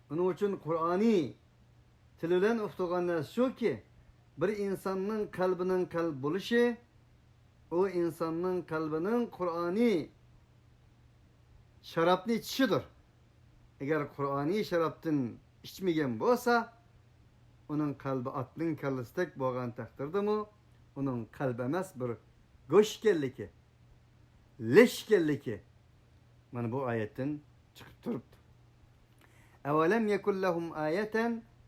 ئۇنىڭ ئۈچۈن قۇرئانىي تىل بىلەن ئۇقتۇرغان نەرسە شۇكى، بىر ئىنساننىڭ قەلبىنىڭ قەلب بولۇشى، ئۇ ئىنساننىڭ قەلبىنىڭ قۇرئانىي شارابنى ئىچىشىدۇر. ئەگەر قۇرئانىي شارابتىن ئىچمىگەن بولسا، ئۇنىڭ قەلبى ئاتنىڭ كاللىسىدەك بولغان تەقدىردىمۇ، ئۇنىڭ قەلب ئەمەس، بىر گۆش ئىكەنلىكى، لەش ئىكەنلىكى مانا بۇ ئايەتتىن چىقىپ تۇرۇپتۇ. أولم يكن لهم آية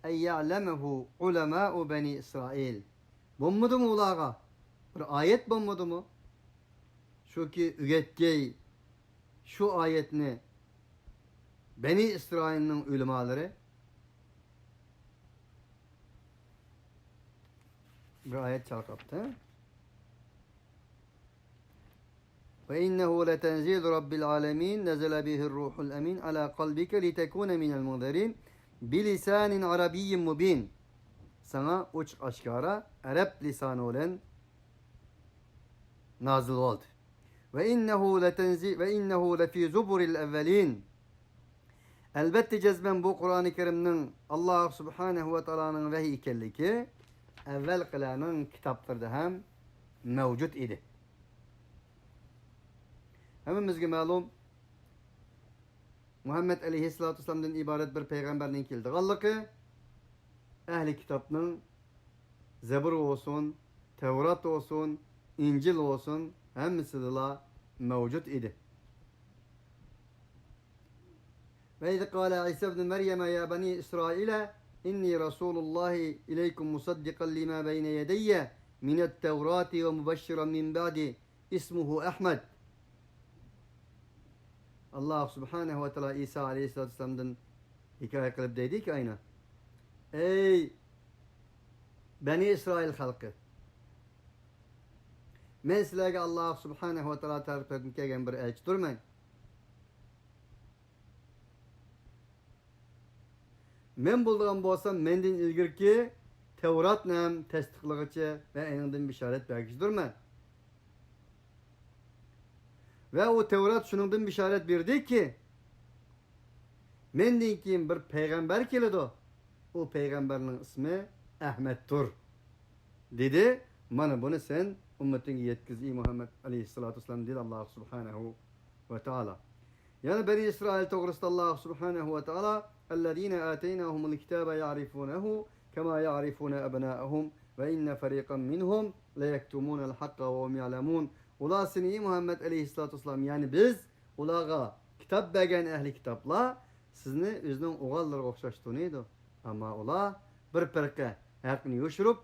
أن يعلمه علماء بني إسرائيل. بولمىدىمۇ ئۇلارغا بىر ئايەت بولمىدىمۇ؟ شۇكى ئۆگەتكەي شۇ ئايەتنى بەنى ئىسرائىلنىڭ ئۆلىمالىرى. بىر ئايەت چالقاپتۇ. وإنه لتنزيل رب العالمين نزل به الروح الأمين على قلبك لتكون من المنذرين بلسان عربي مبين. ساڭا ئوچۇق ئاشكارا ئەرەب لىسانى بىلەن نازىل بولدى. وإنه لتنزي-، وإنه لفي زبر الأولين. ئەلۋەتتە جەزمەن بۇ قۇرئانى كەرىمنىڭ ئاللاھ سۇبھانەھۇ ۋە تائالانىڭ ۋەھيى ئىكەنلىكى ئەۋۋەلقىلەرنىڭ كىتابلىرىدا ھەم مەۋجۇت ئىدى. ھەممىمىزگە مەلۇم، مۇھەممەد ئەلەيھىسسالاتۇ ۋەسسالامدىن ئىبارەت بىر پەيغەمبەرنىڭ كېلىدىغانلىقى ئەھلى كىتابنىڭ زەبۇر بولسۇن، تەۋرات بولسۇن، ئىنجىل بولسۇن، ھەممىسىدىلا مەۋجۇت ئىدى. وإذ قال عيسى ابن مريم يا بني إسرائيل إني رسول الله إليكم مصدقا لما بين يدي من التوراة ومبشرا من بعدي اسمه أحمد. ئاللاھ سۇبھانەھۇ ۋە تائالا ئىسا ئەلەيھىسسالاتۇ ۋەسسالامدىن ھېكايە قىلىپ دەيدىكى، ئاينا، ئەي بەنى ئىسرائىل خەلقى، مەن سىلەرگە ئاللاھ سۇبھانەھۇ ۋە تائالا تەرىپىدىن كەلگەن بىر ئەلچىدۇرمەن. مەن بولىدىغان بولسام، مەندىن ئىلگىرىكى تەۋراتنى ھەم تەستىقلىغۇچى ۋە ئېنىڭدىن بېشارەت بەرگۈچىدۇرمەن. ۋە ئۇ تەۋرات شۇنىڭدىن بېشارەت بېرىدىكى، مەندىن كېيىن بىر پەيغەمبەر كېلىدۇ، ئۇ پەيغەمبەرنىڭ ئىسمى ئەھمەدتۇر، دېدى. مانا بۇنى سەن ئۈممىتىڭگە يەتكۈز، ئى مۇھەممەد ئەلەيھىسسالاتۇ ۋەسسالام، دېدى ئاللاھ سۇبھانەھۇ ۋە تائالا. يەنە بەنى ئىسرائىل توغرىسىدا ئاللاھ سۇبھانەھۇ ۋە تائالا، الذين آتيناهم الكتاب يعرفونه كما يعرفون أبناءهم وإن فريقا منهم ليكتمون الحق وهم يعلمون. ئۇلار سېنى، ئى مۇھەممەد ئەلەيھىسسالاتۇ ۋەسسالام، يەنى بىز ئۇلارغا كىتاب بەرگەن ئەھلى كىتابلار سىزنى ئۆزىنىڭ ئوغۇللىرىغا ئوخشاش تونۇيدۇ. ئەمما ئۇلار بىر پەرقە ھەقنى يوشۇرۇپ،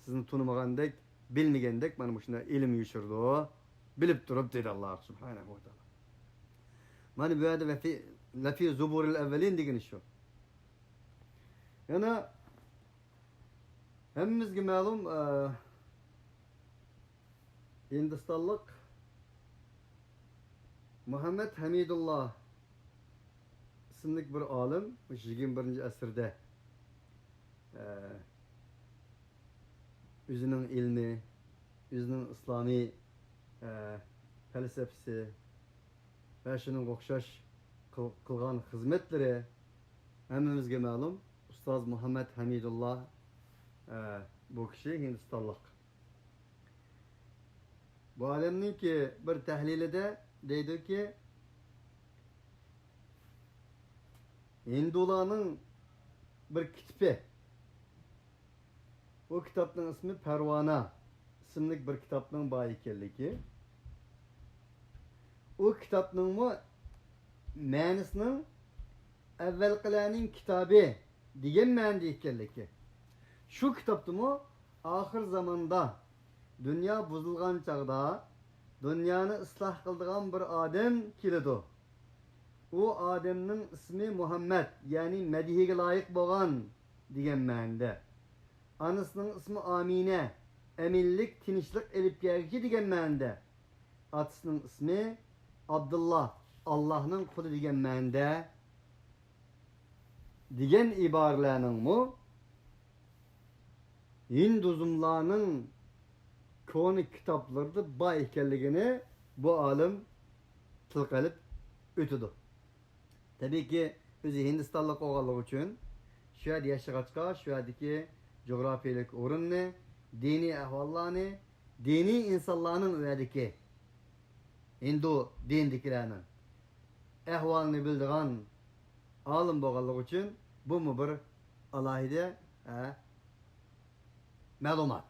سىزنى تونۇمىغاندەك، بىلمىگەندەك، مانا مۇشۇنداق ئىلىم يوشۇرىدۇ. بىلىپ تۇرۇپ، دېدى ئاللاھ سۇبھانەھۇ ۋە تائالا. مانا بۇ يەردە لەفى، لەفى زۇبۇرىل ئەۋۋەلىن دېگىنى شۇ. يەنە ھەممىمىزگە مەلۇم، ئە، ھىندىستانلىق مۇھەممەد ھەمىدۇللا ئىسىملىك بىر ئالىم مۇشۇ يىگىرمە بىرىنچى ئەسىردە، ئە، ئۆزىنىڭ ئىلمى، ئۆزىنىڭ ئىسلامىي، ئە، پەلسەپىسى ۋە شۇنىڭغا ئوخشاش قىل-، قىلغان خىزمەتلىرى ھەممىمىزگە مەلۇم. ئۇستاز مۇھەممەد ھەمىدۇللا، ئە، بۇ كىشى ھىندىستانلىق. بۇ ئالەمنىڭكى بىر تەھلىلىدە دەيدۇكى، ھىندۇلارنىڭ بىر كىتىپى، ئۇ كىتابنىڭ ئىسمى پەرۋانا ئىسىملىك بىر كىتابنىڭ بار ئىكەنلىكى، ئۇ كىتابنىڭمۇ مەنىسىنىڭ ئەۋۋەلقىلەرنىڭ كىتابى دېگەن مەنىدە ئىكەنلىكى. شۇ كىتابتىمۇ ئاخىر زاماندا، دۇنيا بۇزۇلغان چاغدا، دۇنيانى ئىسلاھ قىلىدىغان بىر ئادەم كېلىدۇ. ئۇ ئادەمنىڭ ئىسمى مۇھەممەد، يەنى مەدھىيگە لايىق بولغان دېگەن مەنىدە. ئانىسىنىڭ ئىسمى ئامىنە، ئەمىنلىك، تىنچلىق ئېلىپ كەلگۈچى دېگەن مەنىدە. ئاتىسىنىڭ ئىسمى ئابدۇللا، ئاللاھنىڭ قۇلى دېگەن مەنىدە، دېگەن ئىبارىلەرنىڭمۇ ھىندۇزملارنىڭ كونا كىتابلىرىدا بار ئىكەنلىكىنى بۇ ئالىم تىلغا ئېلىپ ئۆتىدۇ. تەبىئىيكى، ئۆزى ھىندىستانلىق بولغانلىقى ئۈچۈن، شۇ يەردە ياشىغاچقا، شۇ يەردىكى جۇغراپىيەلىك ئورۇننى، دىنىي ئەھۋاللارنى، دىنىي ئىنسانلارنىڭ ئۇ يەردىكى ھىندۇ دىنىدىكىلەرنىڭ ئەھۋالىنى بىلىدىغان ئالىم بولغانلىقى ئۈچۈن، بۇمۇ بىر ئالاھىدە، ھە، مەلۇمات.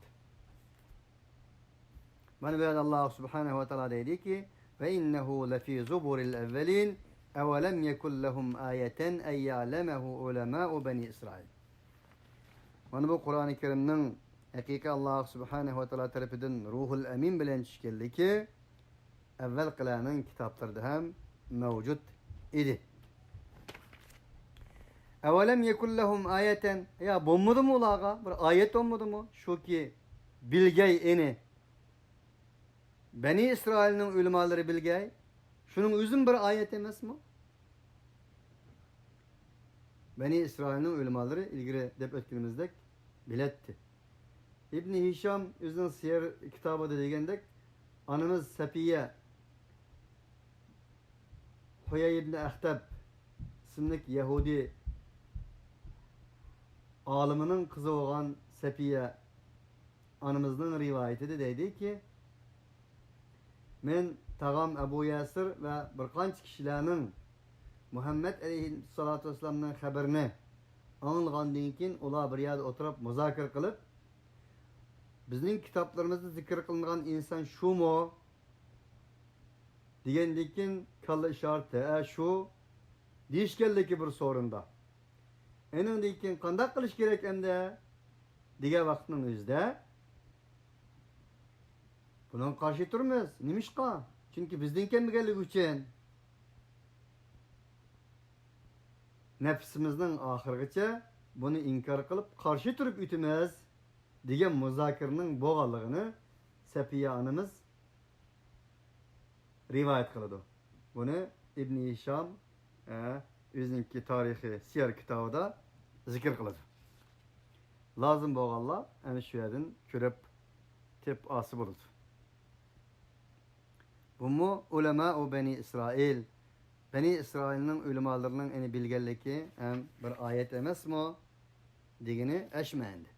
مانا بۇ يەردە ئاللاھ سۇبھانەھۇ ۋە تائالا دەيدىكى، وَإِنَّهُ لَفِي زُبُرِ الْأَوَّلِينَ، أَوَلَمْ يَكُنْ لَهُمْ آيَةً أَنْ يَعْلَمَهُ عُلَمَاءُ بَنِي إِسْرَائِيلَ. مانا بۇ قۇرئانى كەرىمنىڭ ھەقىقىي ئاللاھ سۇبھانەھۇ ۋە تائالا تەرىپىدىن روھۇل ئەمىن بىلەن چۈشكەنلىكى، ئەۋۋەلقىلەرنىڭ كىتابلىرىدا ھەم مەۋجۇت ئىدى. أَوَلَمْ يَكُنْ لَهُمْ آيَةً، يا بولمىدىمۇ ئۇلارغا بىر ئايەت، بولمىدىمۇ؟ شۇكى بىلگەي ئېنى، بەنى ئىسرائىلنىڭ ئۆلىمالىرى بىلگەي، شۇنىڭ ئۆزىمۇ بىر ئايەت ئەمەسمۇ؟ بەنى ئىسرائىلنىڭ ئۆلىمالىرى ئىلگىرى دەپ ئۆتكىنىمىزدەك بىلەتتى. ئىبنى ھىشام ئۆزىنىڭ سىيەر كىتابىدا دېگەندەك، ئانىمىز سەپىيە، ھۇيەي ئىبنى ئەختەب ئىسىملىك يەھۇدىي ئالىمىنىڭ قىزى بولغان سەپىيە ئانىمىزنىڭ رىۋايىتىدە دەيدىكى، مەن تاغام ئەبۇ يەسىر ۋە بىر قانچە كىشىلەرنىڭ مۇھەممەد ئەلەيھىسسالاتۇ ۋەسسالامنىڭ خەبىرىنى ئاڭلىغاندىن كېيىن، ئۇلار بىر يەردە ئولتۇرۇپ مۇزاكىرە قىلىپ، بىزنىڭ كىتابلىرىمىزدا زىكىر قىلىنغان ئىنسان شۇمۇ؟ دېگەندىن كېيىن، كاللا ئىشارىتى، ھە، شۇ، دېيىشكەنلىكى بىر سورۇندا. ئېنىڭدىن كېيىن قانداق قىلىش كېرەك ئەمدى؟ دېگەن ۋاقىتنىڭ ئۆزىدە، بۇنىڭغا قارشى تۇرىمىز. نېمىشقا؟ چۈنكى بىزدىن كەلمىگەنلىكى ئۈچۈن. نەپسىمىزنىڭ ئاخىرىغىچە بۇنى ئىنكار قىلىپ، قارشى تۇرۇپ ئۆتىمىز، دېگەن مۇزاكىرىنىڭ بولغانلىقىنى سەپىيە ئانىمىز رىۋايەت قىلىدۇ. بۇنى ئىبنى ھىشام، ئە، ئۆزىنىڭكى تارىخى سىيەر كىتابىدا زىكىر قىلىدۇ. لازىم بولغانلار ئەنە شۇ يەردىن كۆرۈپ تېپىپ ئالسا بولىدۇ. بۇمۇ ئۇلەمائۇ بەنى ئىسرائىل، بەنى ئىسرائىلنىڭ ئۆلىمالىرىنىڭ ئېنى بىلگەنلىكى ھەم بىر ئايەت ئەمەسمۇ؟ دېگىنى ئەشۇ مەنىدە.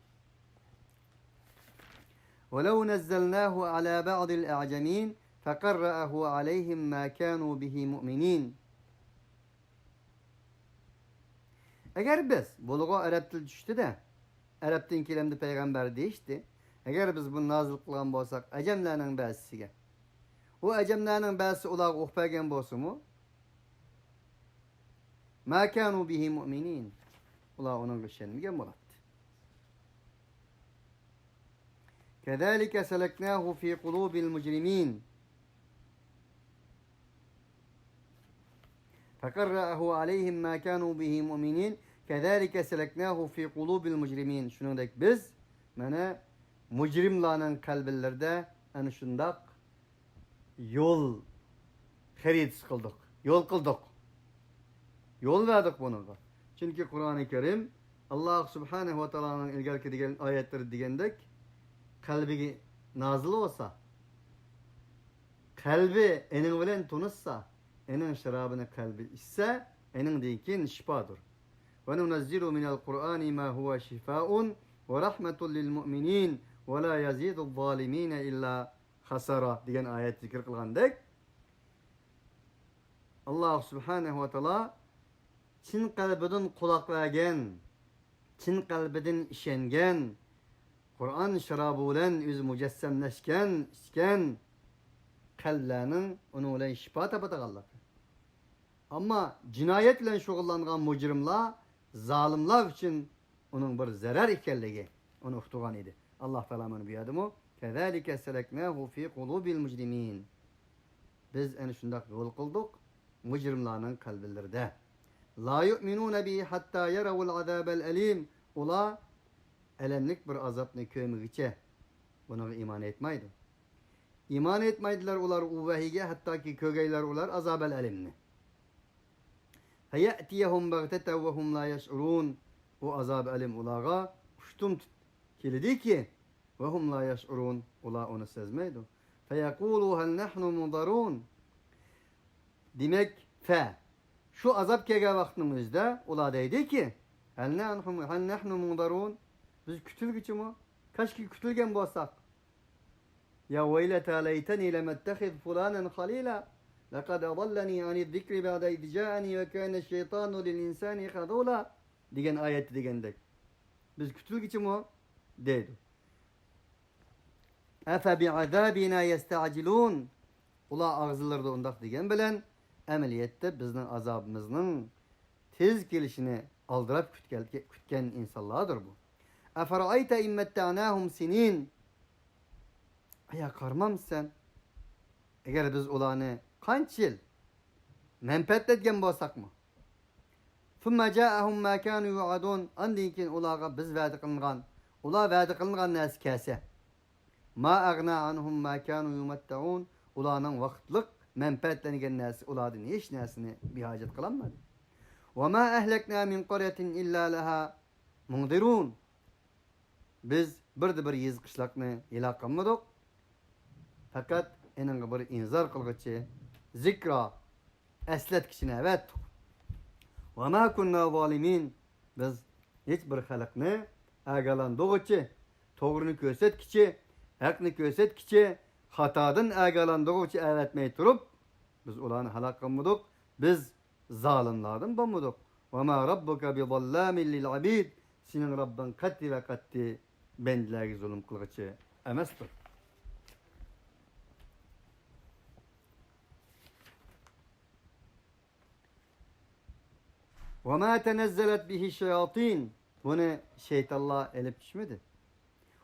وَلَوْ نَزَّلْنَاهُ عَلَى بَعْضِ الْأَعْجَمِينَ فَقَرَّأَهُ عَلَيْهِمْ مَا كَانُوا بِهِ مُؤْمِنِينَ. ئەگەر بىز، بولىدىغۇ ئەرەب تىلى چۈشتى-دە، ئەرەبتىن كېلەمدۇ پەيغەمبەر دېيىشتى. ئەگەر بىز بۇنى نازىل قىلغان بولساق ئەجەملەرنىڭ بەزىسىگە، ئۇ ئەجەملەرنىڭ بەزىسى ئۇلارغا ئوقۇپ بەرگەن بولسىمۇ، مَا كَانُوا بِهِ مُؤْمِنِينَ. ئۇلار ئۇنىڭغا ئىشەنمىگەن بولاتتى. كَذَلِكَ سَلَكْنَاهُ فِي قُلُوبِ الْمُجْرِمِينَ. فَقَرَّأَهُ عَلَيْهِمْ مَا كَانُوا بِهِ مُؤْمِنِينَ. كَذَلِكَ سَلَكْنَاهُ فِي قُلُوبِ الْمُجْرِمِينَ. شۇنىڭدەك بىز، مانا، مۇجرىملارنىڭ قەلبىلىرىدە ئەنە شۇنداق يول خەرىتىسى قىلدۇق، يول قىلدۇق، يول بەردۇق بۇنىڭغا. چۈنكى قۇرئانى كەرىم، ئاللاھ سۇبھانەھۇ ۋە تائالانىڭ ئىلگەركى دېگەن ئايەتلىرى دېگەندەك، قەلبىگە نازىل بولسا، قەلبى ئېنىڭ بىلەن تونۇشسا، ئېنىڭ شارابىنى قەلبى ئىچسە، ئېنىڭدىن كېيىن شىپادۇر. وَنُنَزِّلُ مِنَ الْقُرْآنِ مَا هُوَ شِفَاءٌ وَرَحْمَةٌ لِلْمُؤْمِنِينَ وَلَا يَزِيدُ الظَّالِمِينَ إِلَّا خَسَارًا دېگەن ئايەت زىكىر قىلغاندەك، ئاللاھ سۇبھانەھۇ ۋە تائالا چىن قەلبىدىن قۇلاق بەرگەن، چىن قەلبىدىن ئىشەنگەن، قۇرئان شارابى بىلەن ئۆزى مۇجەسسەملەشكەن، ئىچكەن قەلبلەرنىڭ ئۇنىڭ بىلەن شىپا تاپىدىغانلىقى. ئەمما جىنايەت بىلەن شۇغۇللانغان مۇجرىملار، زالىملار ئۈچۈن ئۇنىڭ بىر زەرەر ئىكەنلىكى، ئۇنى ئۇقتۇرغان ئىدى. ئاللاھ تائالا مانا بۇ يەردىمۇ، كَذَلِكَ سَلَكْنَاهُ فِي قُلُوبِ الْمُجْرِمِينَ. بىز ئەنە شۇنداق يول قىلدۇق مۇجرىملارنىڭ قەلبلىرىدە. لَا يُؤْمِنُونَ بِهِ حَتَّى يَرَوُا الْعَذَابَ الْأَلِيمَ. ئۇلار ئەلەملىك بىر ئازابنى كۆرمىگۈچە بۇنىڭغا ئىمان ئېيتمايدۇ. ئىمان ئېيتمايدىلار ئۇلار ئۇ ۋەھىيگە، ھەتتاكى كۆرگەيلەر ئۇلار ئازابەل ئەلىمنى. فيأتيهم بغتة وهم لا يشعرون. ئۇ ئازابى ئەلىم ئۇلارغا ئۇشتۇمتۇت كېلىدىكى، وهم لا يشعرون، ئۇلار ئۇنى سەزمەيدۇ. فيقولوا هل نحن منظرون. دېمەك، فە، شۇ ئازاب كەلگەن ۋاقىتنىڭ ئۆزىدە ئۇلار دەيدىكى، هل نحن، هل نحن منظرون، بىز كۈتۈلگۈچىمۇ؟ كاشكى كۈتۈلگەن بولساق. يا ويلتى ليتني لم أتخذ فلانا خليلا لقد أضلني عن الذكر بعد إذ جاءني وكان الشيطان للإنسان خذولا دېگەن ئايەتتە دېگەندەك. بىز كۈتۈلگۈچىمۇ؟ دەيدۇ. أفبعذابنا يستعجلون. ئۇلار ئاغزىلىرىدا ئۇنداق دېگەن بىلەن، ئەمەلىيەتتە بىزنىڭ ئازابىمىزنىڭ تېز كېلىشىنى ئالدىراپ كۈتكەن، كۈتكەن ئىنسانلاردۇر بۇ. أفرأيت إن متعناهم سنين. ئايا، قارىمامسەن؟ ئەگەر بىز ئۇلارنى قانچە يىل مەنپەئەتلەتكەن بولساقمۇ؟ ثم جاءهم ما كانوا يوعدون. ئاندىن كېيىن ئۇلارغا بىز ۋەدە قىلىنغان، ئۇلار ۋەدە قىلىنغان نەرسە كەلسە، ما أغنى عنهم ما كانوا يمتعون. ئۇلارنىڭ ۋاقىتلىق مەنپەئەتلەنگەن نەرسە ئۇلاردىن ھېچ نەرسىنى بىھاجەت قىلالمىدى. وما أهلكنا من قرية إلا لها منذرون. بىز بىردە بىر يېزا قىشلاقنى ھېلاك قىلمىدۇق. پەقەت ئېنىڭغا بىر ئىنزار قىلغۇچى، زىكرا، ئەسلەتكۈچىنى ئەۋەتتۇق. وما كنا ظالمين. بىز ھېچ بىر خەلقنى ئاگاھلاندۇرغۇچى، توغرىنى كۆرسەتكۈچى، ھەقنى كۆرسەتكۈچى، خاتادىن ئاگاھلاندۇرغۇچى ئەۋەتمەي تۇرۇپ، بىز ئۇلارنى ھالاك قىلمىدۇق. بىز زالىملاردىن بولمىدۇق. وما ربك بظلام للعبيد. سېنىڭ رەببىڭ قەتئىي ۋە قەتئىي بەندىلەرگە زۇلۇم قىلغۇچى ئەمەستۇر. وما تنزلت به الشياطين. بۇنى شەيتانلار ئېلىپ چۈشمىدى.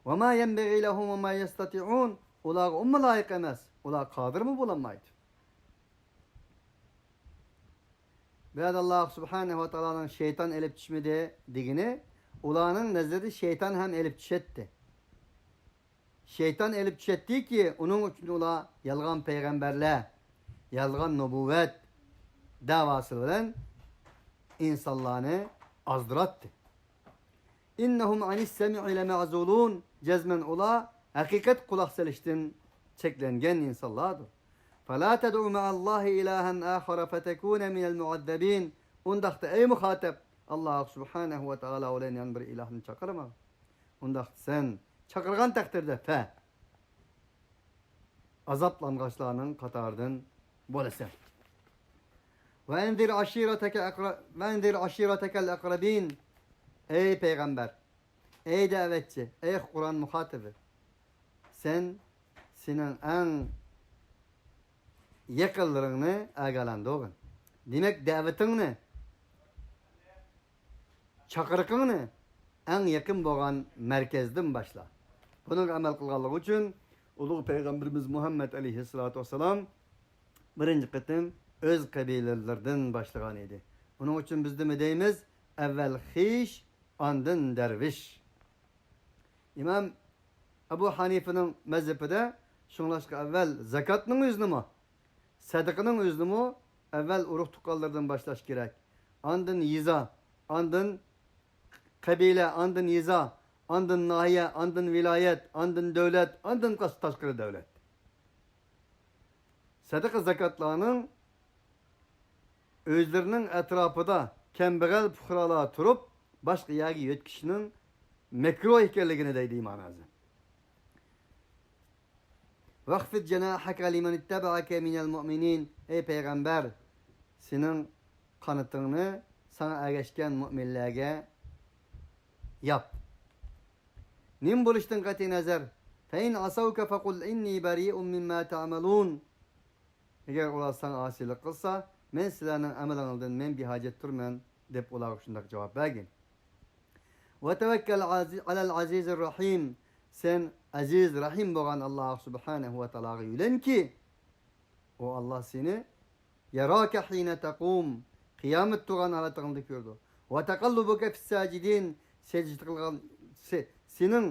وما ينبغي لهم وما يستطيعون. ئۇلارغا ئۇمۇ لايىق ئەمەس. ئۇلار قادىرمۇ بولالمايدۇ. بۇ يەردە ئاللاھ سۇبھانەھۇ ۋە تائالانىڭ شەيتان ئېلىپ چۈشمىدى دېگىنى، ئۇلارنىڭ نەزىرىدە شەيتان ھەم ئېلىپ چۈشەتتى. شەيتان ئېلىپ چۈشەتتىكى، ئۇنىڭ ئۈچۈن ئۇلار يالغان پەيغەمبەرلەر، يالغان نۇبۇۋۋەت دەۋاسى بىلەن ئىنسانلارنى ئازدۇراتتى. إنهم عن السمع لمعزولون. جەزمەن ئۇلار ھەقىقەت قۇلاق سېلىشتىن چەكلەنگەن ئىنسانلاردۇر. فلا تدع مع الله إلها آخر فتكون من المعذبين. ئۇنداقتا ئەي مۇخاتەپ، ئاللاھ سۇبھانەھۇ ۋە تائالا بىلەن يەنە بىر ئىلاھنى چاقىرما. ئۇنداقتا سەن چاقىرغان تەقدىردە، فە، ئازابلانغاچلارنىڭ قاتارىدىن بولىسەن. وأنذر عشيرتك أقر-، وأنذر عشيرتك الأقربين. ئەي پەيغەمبەر، ئەي دەۋەتچى، ئەي قۇرئان مۇخاتىبى، سەن سېنىڭ ئەڭ يېقىنلىرىڭنى ئاگاھلاندۇرغىن. دېمەك، دەۋىتىڭنى، چاقىرىقىڭنى ئەڭ يېقىن بولغان مەركەزدىن باشلا. بۇنىڭغا ئەمەل قىلغانلىقى ئۈچۈن ئۇلۇغ پەيغەمبىرىمىز مۇھەممەد ئەلەيھىسسالاتۇ ۋەسسالام بىرىنچى قېتىم ئۆز قەبىلىلىرىدىن باشلىغان ئىدى. ئۇنىڭ ئۈچۈن بىز نېمە دەيمىز؟ ئەۋۋەل خىش، ئاندىن دەرۋىش. ئىمام ئەبۇ ھەنىفىنىڭ مەزھىپىدە شۇڭلاشقا ئەۋۋەل زاكاتنىڭ ئۆزىنىمۇ، سەدىقىنىڭ ئۆزىنىمۇ ئەۋۋەل ئۇرۇق تۇغقانلىرىدىن باشلاش كېرەك. ئاندىن يېزا، ئاندىن قەبىلە، ئاندىن يېزا، ئاندىن ناھىيە، ئاندىن ۋىلايەت، ئاندىن دۆلەت، ئاندىن تاش-، تاشقىرى دۆلەت. سەدىقە زاكاتلارنىڭ ئۆزلىرىنىڭ ئەتراپىدا كەمبەغەل پۇقرالار تۇرۇپ، باشقا يەرگە يۆتكىشىنىڭ مەكرۇھ ئىكەنلىكىنى دەيدۇ ئىمام ئەزەم. واخفض جناحك لمن اتبعك من المؤمنين. ئەي پەيغەمبەر، سېنىڭ قانىتىڭنى ساڭا ئەگەشكەن مۆمىنلەرگە ياپ. نېمە بولۇشىدىن قەتئىينەزەر، فإن عصوك فقل إني بريء مما تعملون. ئەگەر ئۇلار ساڭا ئاسىيلىق قىلسا، مەن سىلەرنىڭ ئەمىلىڭىزدىن مەن بىھاجەتتۇرمەن، دەپ ئۇلارغا شۇنداق جاۋاب بەرگىن. وتوكل عزي-، على العزيز الرحيم. سەن ئەزىز، رەھىم بولغان ئاللاھ سۇبھانەھۇ ۋە تائالاغا يۆلەنكى، ئۇ ئاللاھ سېنى يراك حين تقوم، قىيامەت تۇرغان ھالىتىڭدە كۆرىدۇ. وتقلبك في الساجدين، سەجدە قىلغان، سې-، سېنىڭ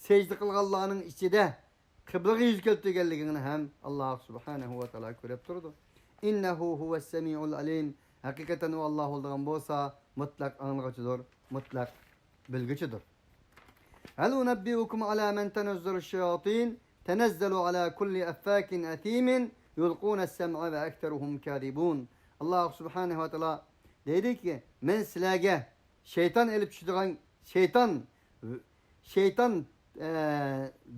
سەجدە قىلغانلارنىڭ ئىچىدە قىبلىغا يۈز كەلتۈرگەنلىكىڭنى ھەم ئاللاھ سۇبھانەھۇ ۋە تائالا كۆرۈپ تۇرىدۇ. ئىننەھۇ ھۇۋەس سەمىئۇل ئەلىم. ھەقىقەتەن ئۇ ئاللاھ بولىدىغان بولسا، مۇتلەق ئاڭلىغۇچىدۇر، مۇتلەق بىلگۈچىدۇر. ھەل ئۇنەببىئۇكۇم ئەلا مەن تەنەززەلۇ شەياتىن، تەنەززەلۇ ئەلا كۇللى ئەففاكىن ئەسىمىن، يۇلقۇنەس سەمئە ۋە ئەكسەرۇھۇم كازىبۇن. ئاللاھ سۇبھانەھۇ ۋە تائالا دەيدۇكى، مەن سىلەرگە شەيتان ئېلىپ چۈشىدىغان، شەيتان، شەيتان، ئە،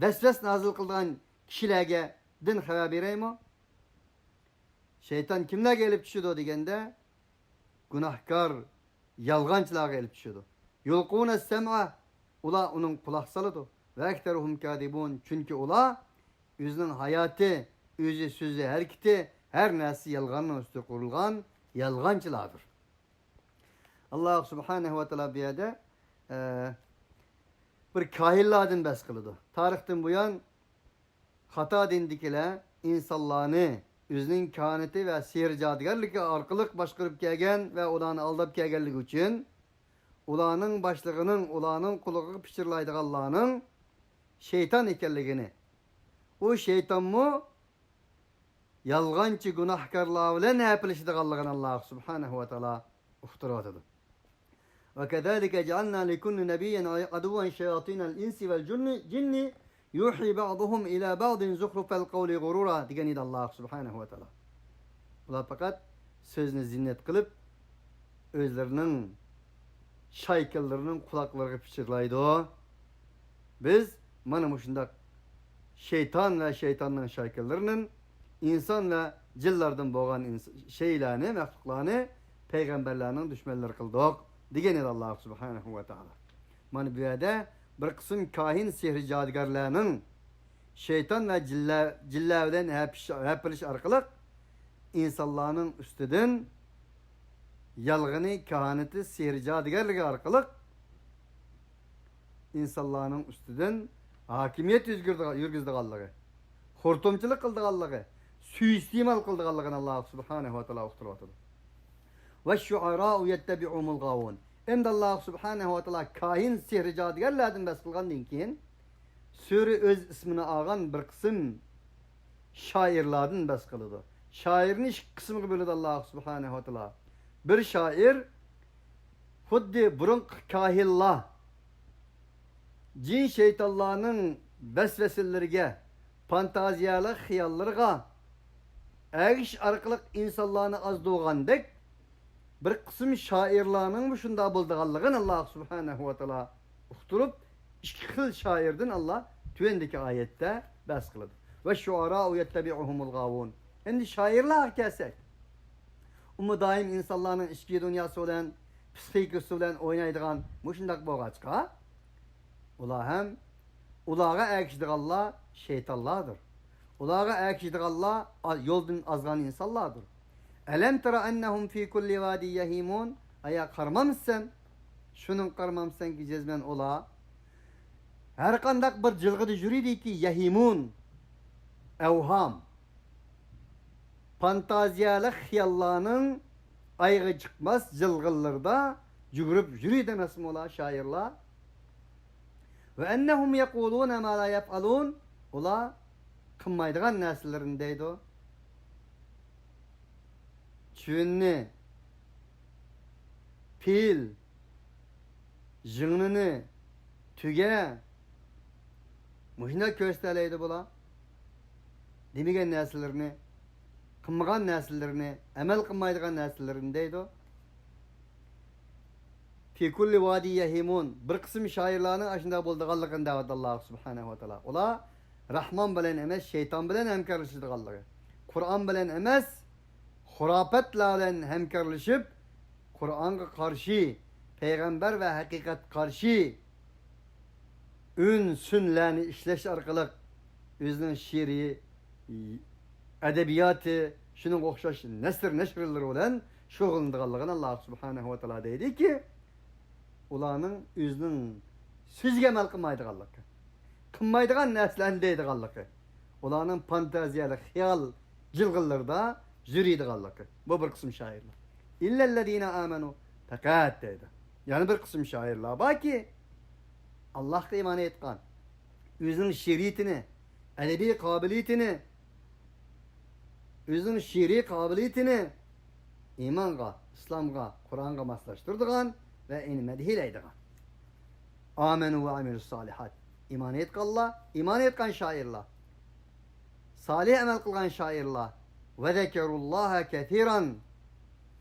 ۋەسۋەسە نازىل قىلىدىغان كىشىلەرگە دىن خەۋەر بېرەيمۇ؟ شەيتان كىملەرگە ئېلىپ چۈشىدۇ دېگەندە، گۇناھكار، يالغانچىلارغا ئېلىپ چۈشىدۇ. يۇلقۇنەس سەمئە، ئۇلار ئۇنىڭ قۇلاق سالىدۇ. ۋە ئەكسەرۇھۇم كازىبۇن، چۈنكى ئۇلار ئۆزىنىڭ ھاياتى، ئۆزى سۆزى، ھەرىكىتى، ھەر نەرسىسى يالغاننىڭ ئۈستىگە قۇرۇلغان يالغانچىلاردۇر. ئاللاھ سۇبھانەھۇ ۋە تائالا بۇ يەردە، ئە، بىر كاھىنلاردىن بەھس قىلىدۇ. تارىختىن بۇيان خاتا دىندىكىلەر ئىنسانلارنى ئۆزىنىڭ كاھانىتى ۋە سېھىر جادۇگەرلىكى ئارقىلىق باشقۇرۇپ كەلگەن ۋە ئۇلارنى ئالداپ كەلگەنلىكى ئۈچۈن، ئۇلارنىڭ باشلىقىنىڭ ئۇلارنىڭ قۇلىقىغا پىچىرلايدىغانلارنىڭ شەيتان ئىكەنلىكىنى، ئۇ شەيتانمۇ يالغانچى گۇناھكارلار بىلەن ھەپىلىشىدىغانلىقىنى ئاللاھ سۇبھانەھۇ ۋە تائالا ئۇقتۇرۇۋاتىدۇ. وكذلك جعلنا لكل نبي عدوا شياطين الإنس والجن يوحي بعضهم إلى بعض زخرف القول غرورا دېگەن ئىدى ئاللاھ سۇبھانەھۇ ۋە تائالا. ئۇلار پەقەت سۆزنى زىننەت قىلىپ، ئۆزلىرىنىڭ شايكىلىرىنىڭ قۇلاقلىرىغا پىچىرلايدۇ. بىز مانا مۇشۇنداق شەيتان ۋە شەيتاننىڭ شايكىلىرىنىڭ ئىنسان ۋە جىنلاردىن بولغان ئىنس-، شەيلەرنى، مەخلۇقلارنى پەيغەمبەرلەرنىڭ دۈشمەنلىرى قىلدۇق، دېگەن ئىدى ئاللاھ سۇبھانەھۇ ۋە تائالا. مانا بۇ يەردە بىر قىسىم كاھىن، سېھىر جادۇگەرلەرنىڭ شەيتان ۋە جىنلەر، جىنلەر بىلەن ھەپىش-، ھەپىلىش ئارقىلىق ئىنسانلارنىڭ ئۈستىدىن يالغىنى، كاھانىتى، سېھىر جادۇگەرلىكى ئارقىلىق ئىنسانلارنىڭ ئۈستىدىن ھاكىمىيەت يۈرگۈزىدىغانلىقى، خورتۇمچىلىق قىلىدىغانلىقى، سۇيىئىستېمال قىلىدىغانلىقىنى ئاللاھ سۇبھانەھۇ ۋە تائالا ئۇقتۇرۇۋاتىدۇ. ۋەششۇئەرائۇ يەتتەبىئۇھۇمۇل غاۋۇن. ئەمدى ئاللاھ سۇبھانەھۇ ۋە تائالا كاھىن، سېھىر جادۇگەرلەردىن بەھس قىلغاندىن كېيىن، سۈرە ئۆز ئىسمىنى ئالغان بىر قىسىم شائىرلاردىن بەھس قىلىدۇ. شائىرنى ئىككى قىسىمغا بۆلىدۇ ئاللاھ سۇبھانەھۇ ۋە تائالا. بىر شائىر خۇددى بۇرۇنقى كاھىنلار، جىن شەيتانلارنىڭ ۋەسۋەسىلىرىگە، فانتازىيەلىك خىياللىرىغا ئەگىشىش ئارقىلىق ئىنسانلارنى ئازدۇرغاندەك، بىر قىسىم شائىرلارنىڭمۇ شۇنداق بولىدىغانلىقىنى ئاللاھ سۇبھانەھۇ ۋە تائالا ئۇقتۇرۇپ، ئىككى خىل شائىردىن ئاللاھ تۆۋەندىكى ئايەتتە بەھس قىلىدۇ. ۋەششۇئەرائۇ يەتتەبىئۇھۇمۇل غاۋۇن. ئەمدى شائىرلارغا كەلسەك، ئۇمۇ دائىم ئىنسانلارنىڭ ئىچكى دۇنياسى بىلەن، پسىخىكىسى بىلەن ئوينايدىغان مۇشۇنداق بولغاچقا، ئۇلار ھەم، ئۇلارغا ئەگىشىدىغانلار شەيتانلاردۇر. ئۇلارغا ئەگىشىدىغانلار ئا-، يولدىن ئازغان ئىنسانلاردۇر. ئەلەم تەرە ئەننەھۇم فى كۇللى ۋادى يەھىمۇن. ئايا، قارىمامسەن؟ شۇنىڭغا قارىمامسەنكى، جەزمەن ئۇلار ھەرقانداق بىر جىلغىدا يۈرىدىكى، يەھىمۇن، ئەۋھام، فانتازىيەلىك خىياللارنىڭ ئايىغى چىقماس جىلغىلىرىدا يۈگۈرۈپ يۈرىدۇ ئەمەسمۇ ئۇلار، شائىرلار؟ ۋە ئەننەھۇم يەقۇلۇنە ما لا يەفئەلۇن. ئۇلار قىلمايدىغان نەرسىلىرىنى دەيدۇ. چىۋىننى، پىل، ژىڭنىنى، تۆگە، مۇشۇنداق كۆرسىتەلەيدۇ بۇلار. دېمىگەن نەرسىلىرىنى، قىلمىغان نەرسىلىرىنى، ئەمەل قىلمايدىغان نەرسىلىرىنى دەيدۇ. فى كۇللى ۋادى يەھىمۇن. بىر قىسىم شائىرلارنىڭ ئاشۇنداق بولىدىغانلىقىنى دەۋاتىدۇ ئاللاھ سۇبھانەھۇ ۋە تائالا. ئۇلار راھمان بىلەن ئەمەس، شەيتان بىلەن ھەمكارلىشىدىغانلىقى، قۇرئان بىلەن ئەمەس، خۇراپەتلەر بىلەن ھەمكارلىشىپ، قۇرئانغا قارشى، پەيغەمبەر ۋە ھەقىقەتكە قارشى ئۈن سۈنلەرنى ئىشلەش ئارقىلىق ئۆزىنىڭ شېئىرى، ئەدەبىياتى، شۇنىڭغا ئوخشاش نەسر نەشرلىرى بىلەن شۇغۇللىنىدىغانلىقىنى ئاللاھ سۇبھانەھۇ ۋە تائالا دەيدىكى، ئۇلارنىڭ ئۆزىنىڭ سۆزىگە ئەمەل قىلمايدىغانلىقى، قىلمايدىغان نەرسىلەرنى دەيدىغانلىقى، ئۇلارنىڭ فانتازىيەلىك خىيال جىلغىلىرىدا يۈرىدىغانلىقى، بۇ بىر قىسىم شائىرلار. ئىللەللەزىنە ئامەنۇ، پەقەت دەيدۇ. يەنە بىر قىسىم شائىرلار باركى، ئاللاھقا ئىمان ئېيتقان، ئۆزىنىڭ شېرىئىتىنى، ئەدەبىي قابىلىيىتىنى، ئۆزىنىڭ شېئىرىي قابىلىيىتىنى ئىمانغا، ئىسلامغا، قۇرئانغا ماسلاشتۇرىدىغان ۋە ئېنى مەدھىيەلەيدىغان. ئامەنۇ ۋە ئەمىلۇس سالىھات. ئىمان ئېيتقانلار، ئىمان ئېيتقان شائىرلار، سالىھ ئەمەل قىلغان شائىرلار. ۋە زەكەرۇللاھە كەسىرەن.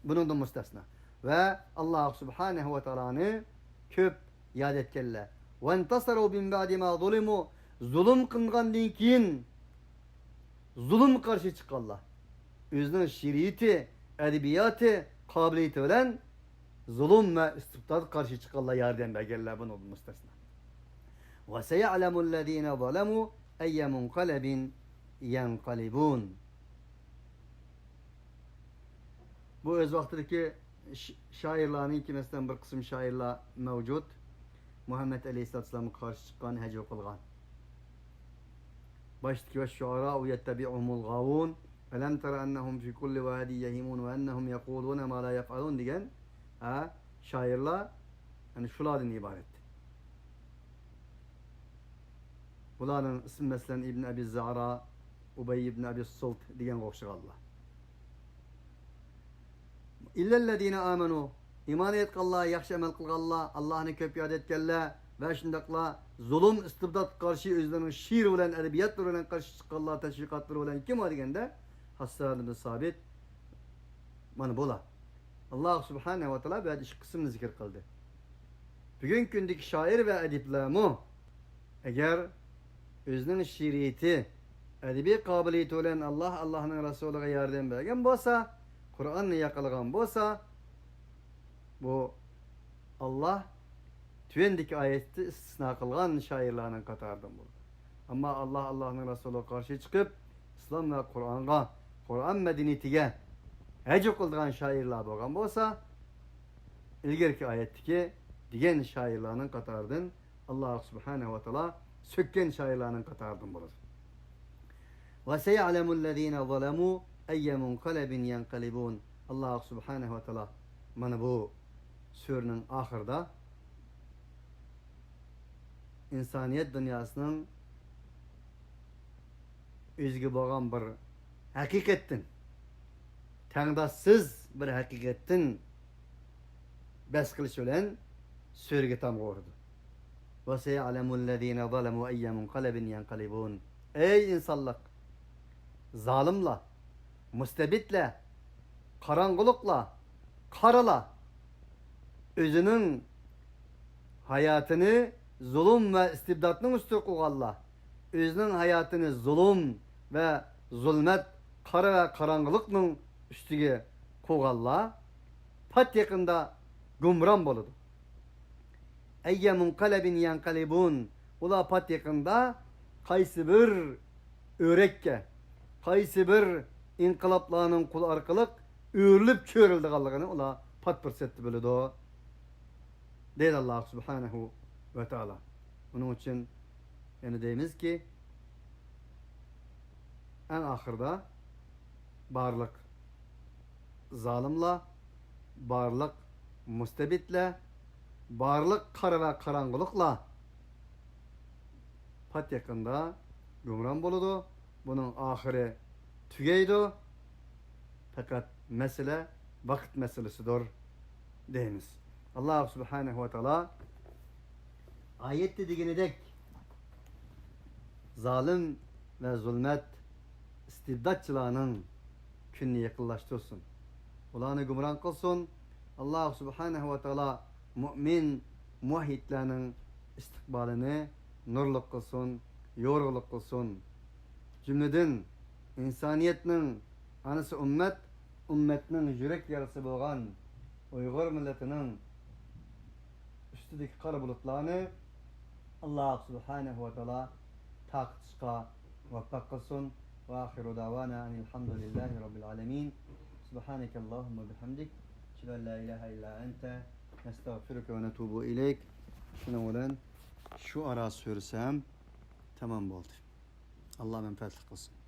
بۇنىڭدىن مۇستەسنا. ۋە ئاللاھ سۇبھانەھۇ ۋە تائالانى كۆپ ياد ئەتكەنلەر. ۋەنتەسەرۇ مىن بەئدى ما زۇلىمۇ. زۇلۇم قىلغاندىن كېيىن زۇلۇمغا قارشى چىققانلار، ئۆزىنىڭ شېئىرىيىتى، ئەدەبىياتى، قابىلىيىتى بىلەن زۇلۇم ۋە ئىستىبداتقا قارشى چىققانلار ياردەم بەرگەنلەر بۇنىڭدىن مۇستەسنا. ۋەسەيەلەمۇللەزىنە زەلەمۇ ئەييە مۇنقەلىبىن يەنقەلىبۇن. بۇ ئۆز ۋاقتىدىكى ش-، شائىرلارنىڭكى، مەسىلەن، بىر قىسىم شائىرلار مەۋجۇت. مۇھەممەد ئەلەيھىسسالاتۇ ۋەسسالامغا قارشى چىققان، ھەج قىلغان. باشتىكى ۋە شۇئەرا يەتتەبىئۇھۇمۇل غاۋۇن، ئەلەم تەرە ئەننەھۇم فى كۇللى ۋادى يەھىمۇن ۋە ئەننەھۇم يەقۇلۇنە ما لا يەفئەلۇن دېگەن، ھە، شائىرلار، يەنى شۇلاردىن ئىبارەت. بۇلارنىڭ ئىسمى، مەسىلەن، ئىبن ئەبى زەرا، ئۇبەي ئىبن ئەبى سۇلت دېگەنگە ئوخشىغانلار. ئىللەللەزىنە ئامەنۇ، ئىمان ئېيتقانلار، ياخشى ئەمەل قىلغانلار، ئاللاھنى كۆپ ياد ئەتكەنلەر ۋە شۇنداقلا زۇلۇم، ئىستىبداتقا قارشى ئۆزلىرىنىڭ شېئىرى بىلەن، ئەدەبىياتلىرى بىلەن قارشى چىققانلار، تەشۋىقاتلىرى بىلەن كىم ئۇ دېگەندە، ھەسسان ئىبن سابىت، مانا بۇلار. ئاللاھ سۇبھانەھۇ ۋە تائالا بۇ يەردە ئىككى قىسىمنى زىكىر قىلدى. بۈگۈنكى كۈندىكى شائىر ۋە ئەدىبلەرمۇ ئەگەر ئۆزىنىڭ شېئىرىيىتى، ئەدەبىي قابىلىيىتى بىلەن ئاللاھ، ئاللاھنىڭ رەسۇلىغا ياردەم بەرگەن بولسا، قۇرئاننى ياقلىغان بولسا، بۇ ئاللاھ تۆۋەندىكى ئايەتتە ئىستىسنا قىلغان شائىرلارنىڭ قاتارىدىن بولىدۇ. ئەمما ئاللاھ، ئاللاھنىڭ رەسۇلىغا قارشى چىقىپ، ئىسلام ۋە قۇرئانغا، قۇرئان مەدەنىيىتىگە ھەجۋ قىلىدىغان شائىرلار بولغان بولسا، ئىلگىرىكى ئايەتتىكى دېگەن شائىرلارنىڭ قاتارىدىن، ئاللاھ سۇبھانەھۇ ۋە تائالا سۆككەن شائىرلارنىڭ قاتارىدىن بولىدۇ. ۋەسەيەلەمۇللەزىنە زەلەمۇ ئەييە مۇنقەلىبىن يەنقەلىبۇن. ئاللاھ سۇبھانەھۇ ۋە تائالا مانا بۇ سۈرىنىڭ ئاخىرىدا ئىنسانىيەت دۇنياسىنىڭ ئۆزىگە بولغان بىر ھەقىقەتتىن، تەڭداشسىز بىر ھەقىقەتتىن بەس قىلىش بىلەن سۈرىگە تامغا ئۇرىدۇ. ۋەسەيەلەمۇللەزىنە زەلەمۇ ئەييە مۇنقەلىبىن يەنقەلىبۇن. ئەي ئىنسانلىق! زالىملار، مۇستەبىتلەر، قاراڭغۇلۇقلار، قارىلار، ئۆزىنىڭ ھاياتىنى زۇلۇم ۋە ئىستىبداتنىڭ ئۈستىگە قويغانلار، ئۆزىنىڭ ھاياتىنى زۇلۇم ۋە زۇلمەت، قارا ۋە قاراڭغۇلۇقنىڭ ئۈستىگە قويغانلار پات يېقىندا گۇمران بولىدۇ. ئەييە مۇنقەلىبىن يەنقەلىبۇن. ئۇلار پات يېقىندا قايسى بىر ئۆرەككە، قايسى بىر ئىنقىلابلارنىڭ قولى ئارقىلىق ئۆرۈلۈپ چۆرۈلىدىغانلىقىنى ئۇلار پات پۇرسەتتە بىلىدۇ، دەيدۇ ئاللاھ سۇبھانەھۇ ۋە تائالا. ئۇنىڭ ئۈچۈن يەنە دەيمىزكى، ئەڭ ئاخىرىدا بارلىق زالىملار، بارلىق مۇستەبىتلەر، بارلىق قارا ۋە قاراڭغۇلۇقلار پات يېقىندا گۇمران بولىدۇ. بۇنىڭ ئاخىرى تۈگەيدۇ. پەقەت مەسىلە ۋاقىت مەسىلىسىدۇر، دەيمىز. ئاللاھ سۇبھانەھۇ ۋە تائالا ئايەتتە دېگىنىدەك، زالىم ۋە زۇلمەت ئىستىبداتچىلارنىڭ كۈنىنى يېقىنلاشتۇرسۇن. ئۇلارنى گۇمران قىلسۇن. ئاللاھ سۇبھانەھۇ ۋە تائالا مۇئمىن مۇۋەھھىدلەرنىڭ ئىستىقبالىنى نۇرلۇق قىلسۇن، يورۇقلۇق قىلسۇن. جۈملىدىن ئىنسانىيەتنىڭ ئانىسى ئۈممەت، ئۈممەتنىڭ يۈرەك يارىسى بولغان ئۇيغۇر مىللىتىنىڭ ئۈستىدىكى قارا بۇلۇتلارنى ئاللاھ سۇبھانەھۇ ۋە تائالا تارقىتىشقا مۇۋەپپەق قىلسۇن. ۋە ئاخىرۇ دەۋانا ئەنىل ھەمدۇلىللاھى رەببىل ئالەمىن. سۇبھانەكەللاھۇممە بىھەمدىك. ئەشھەدۇ ئەن لا ئىلاھە ئىللا ئەنتە. نەستەغفىرۇكە ۋە نەتۇبۇ ئىلەيك. شۇنىڭ بىلەن شۇئەرا سۈرىسى ھەم تامام بولدى. ئاللاھ مەنپەئەتلىك قىلسۇن.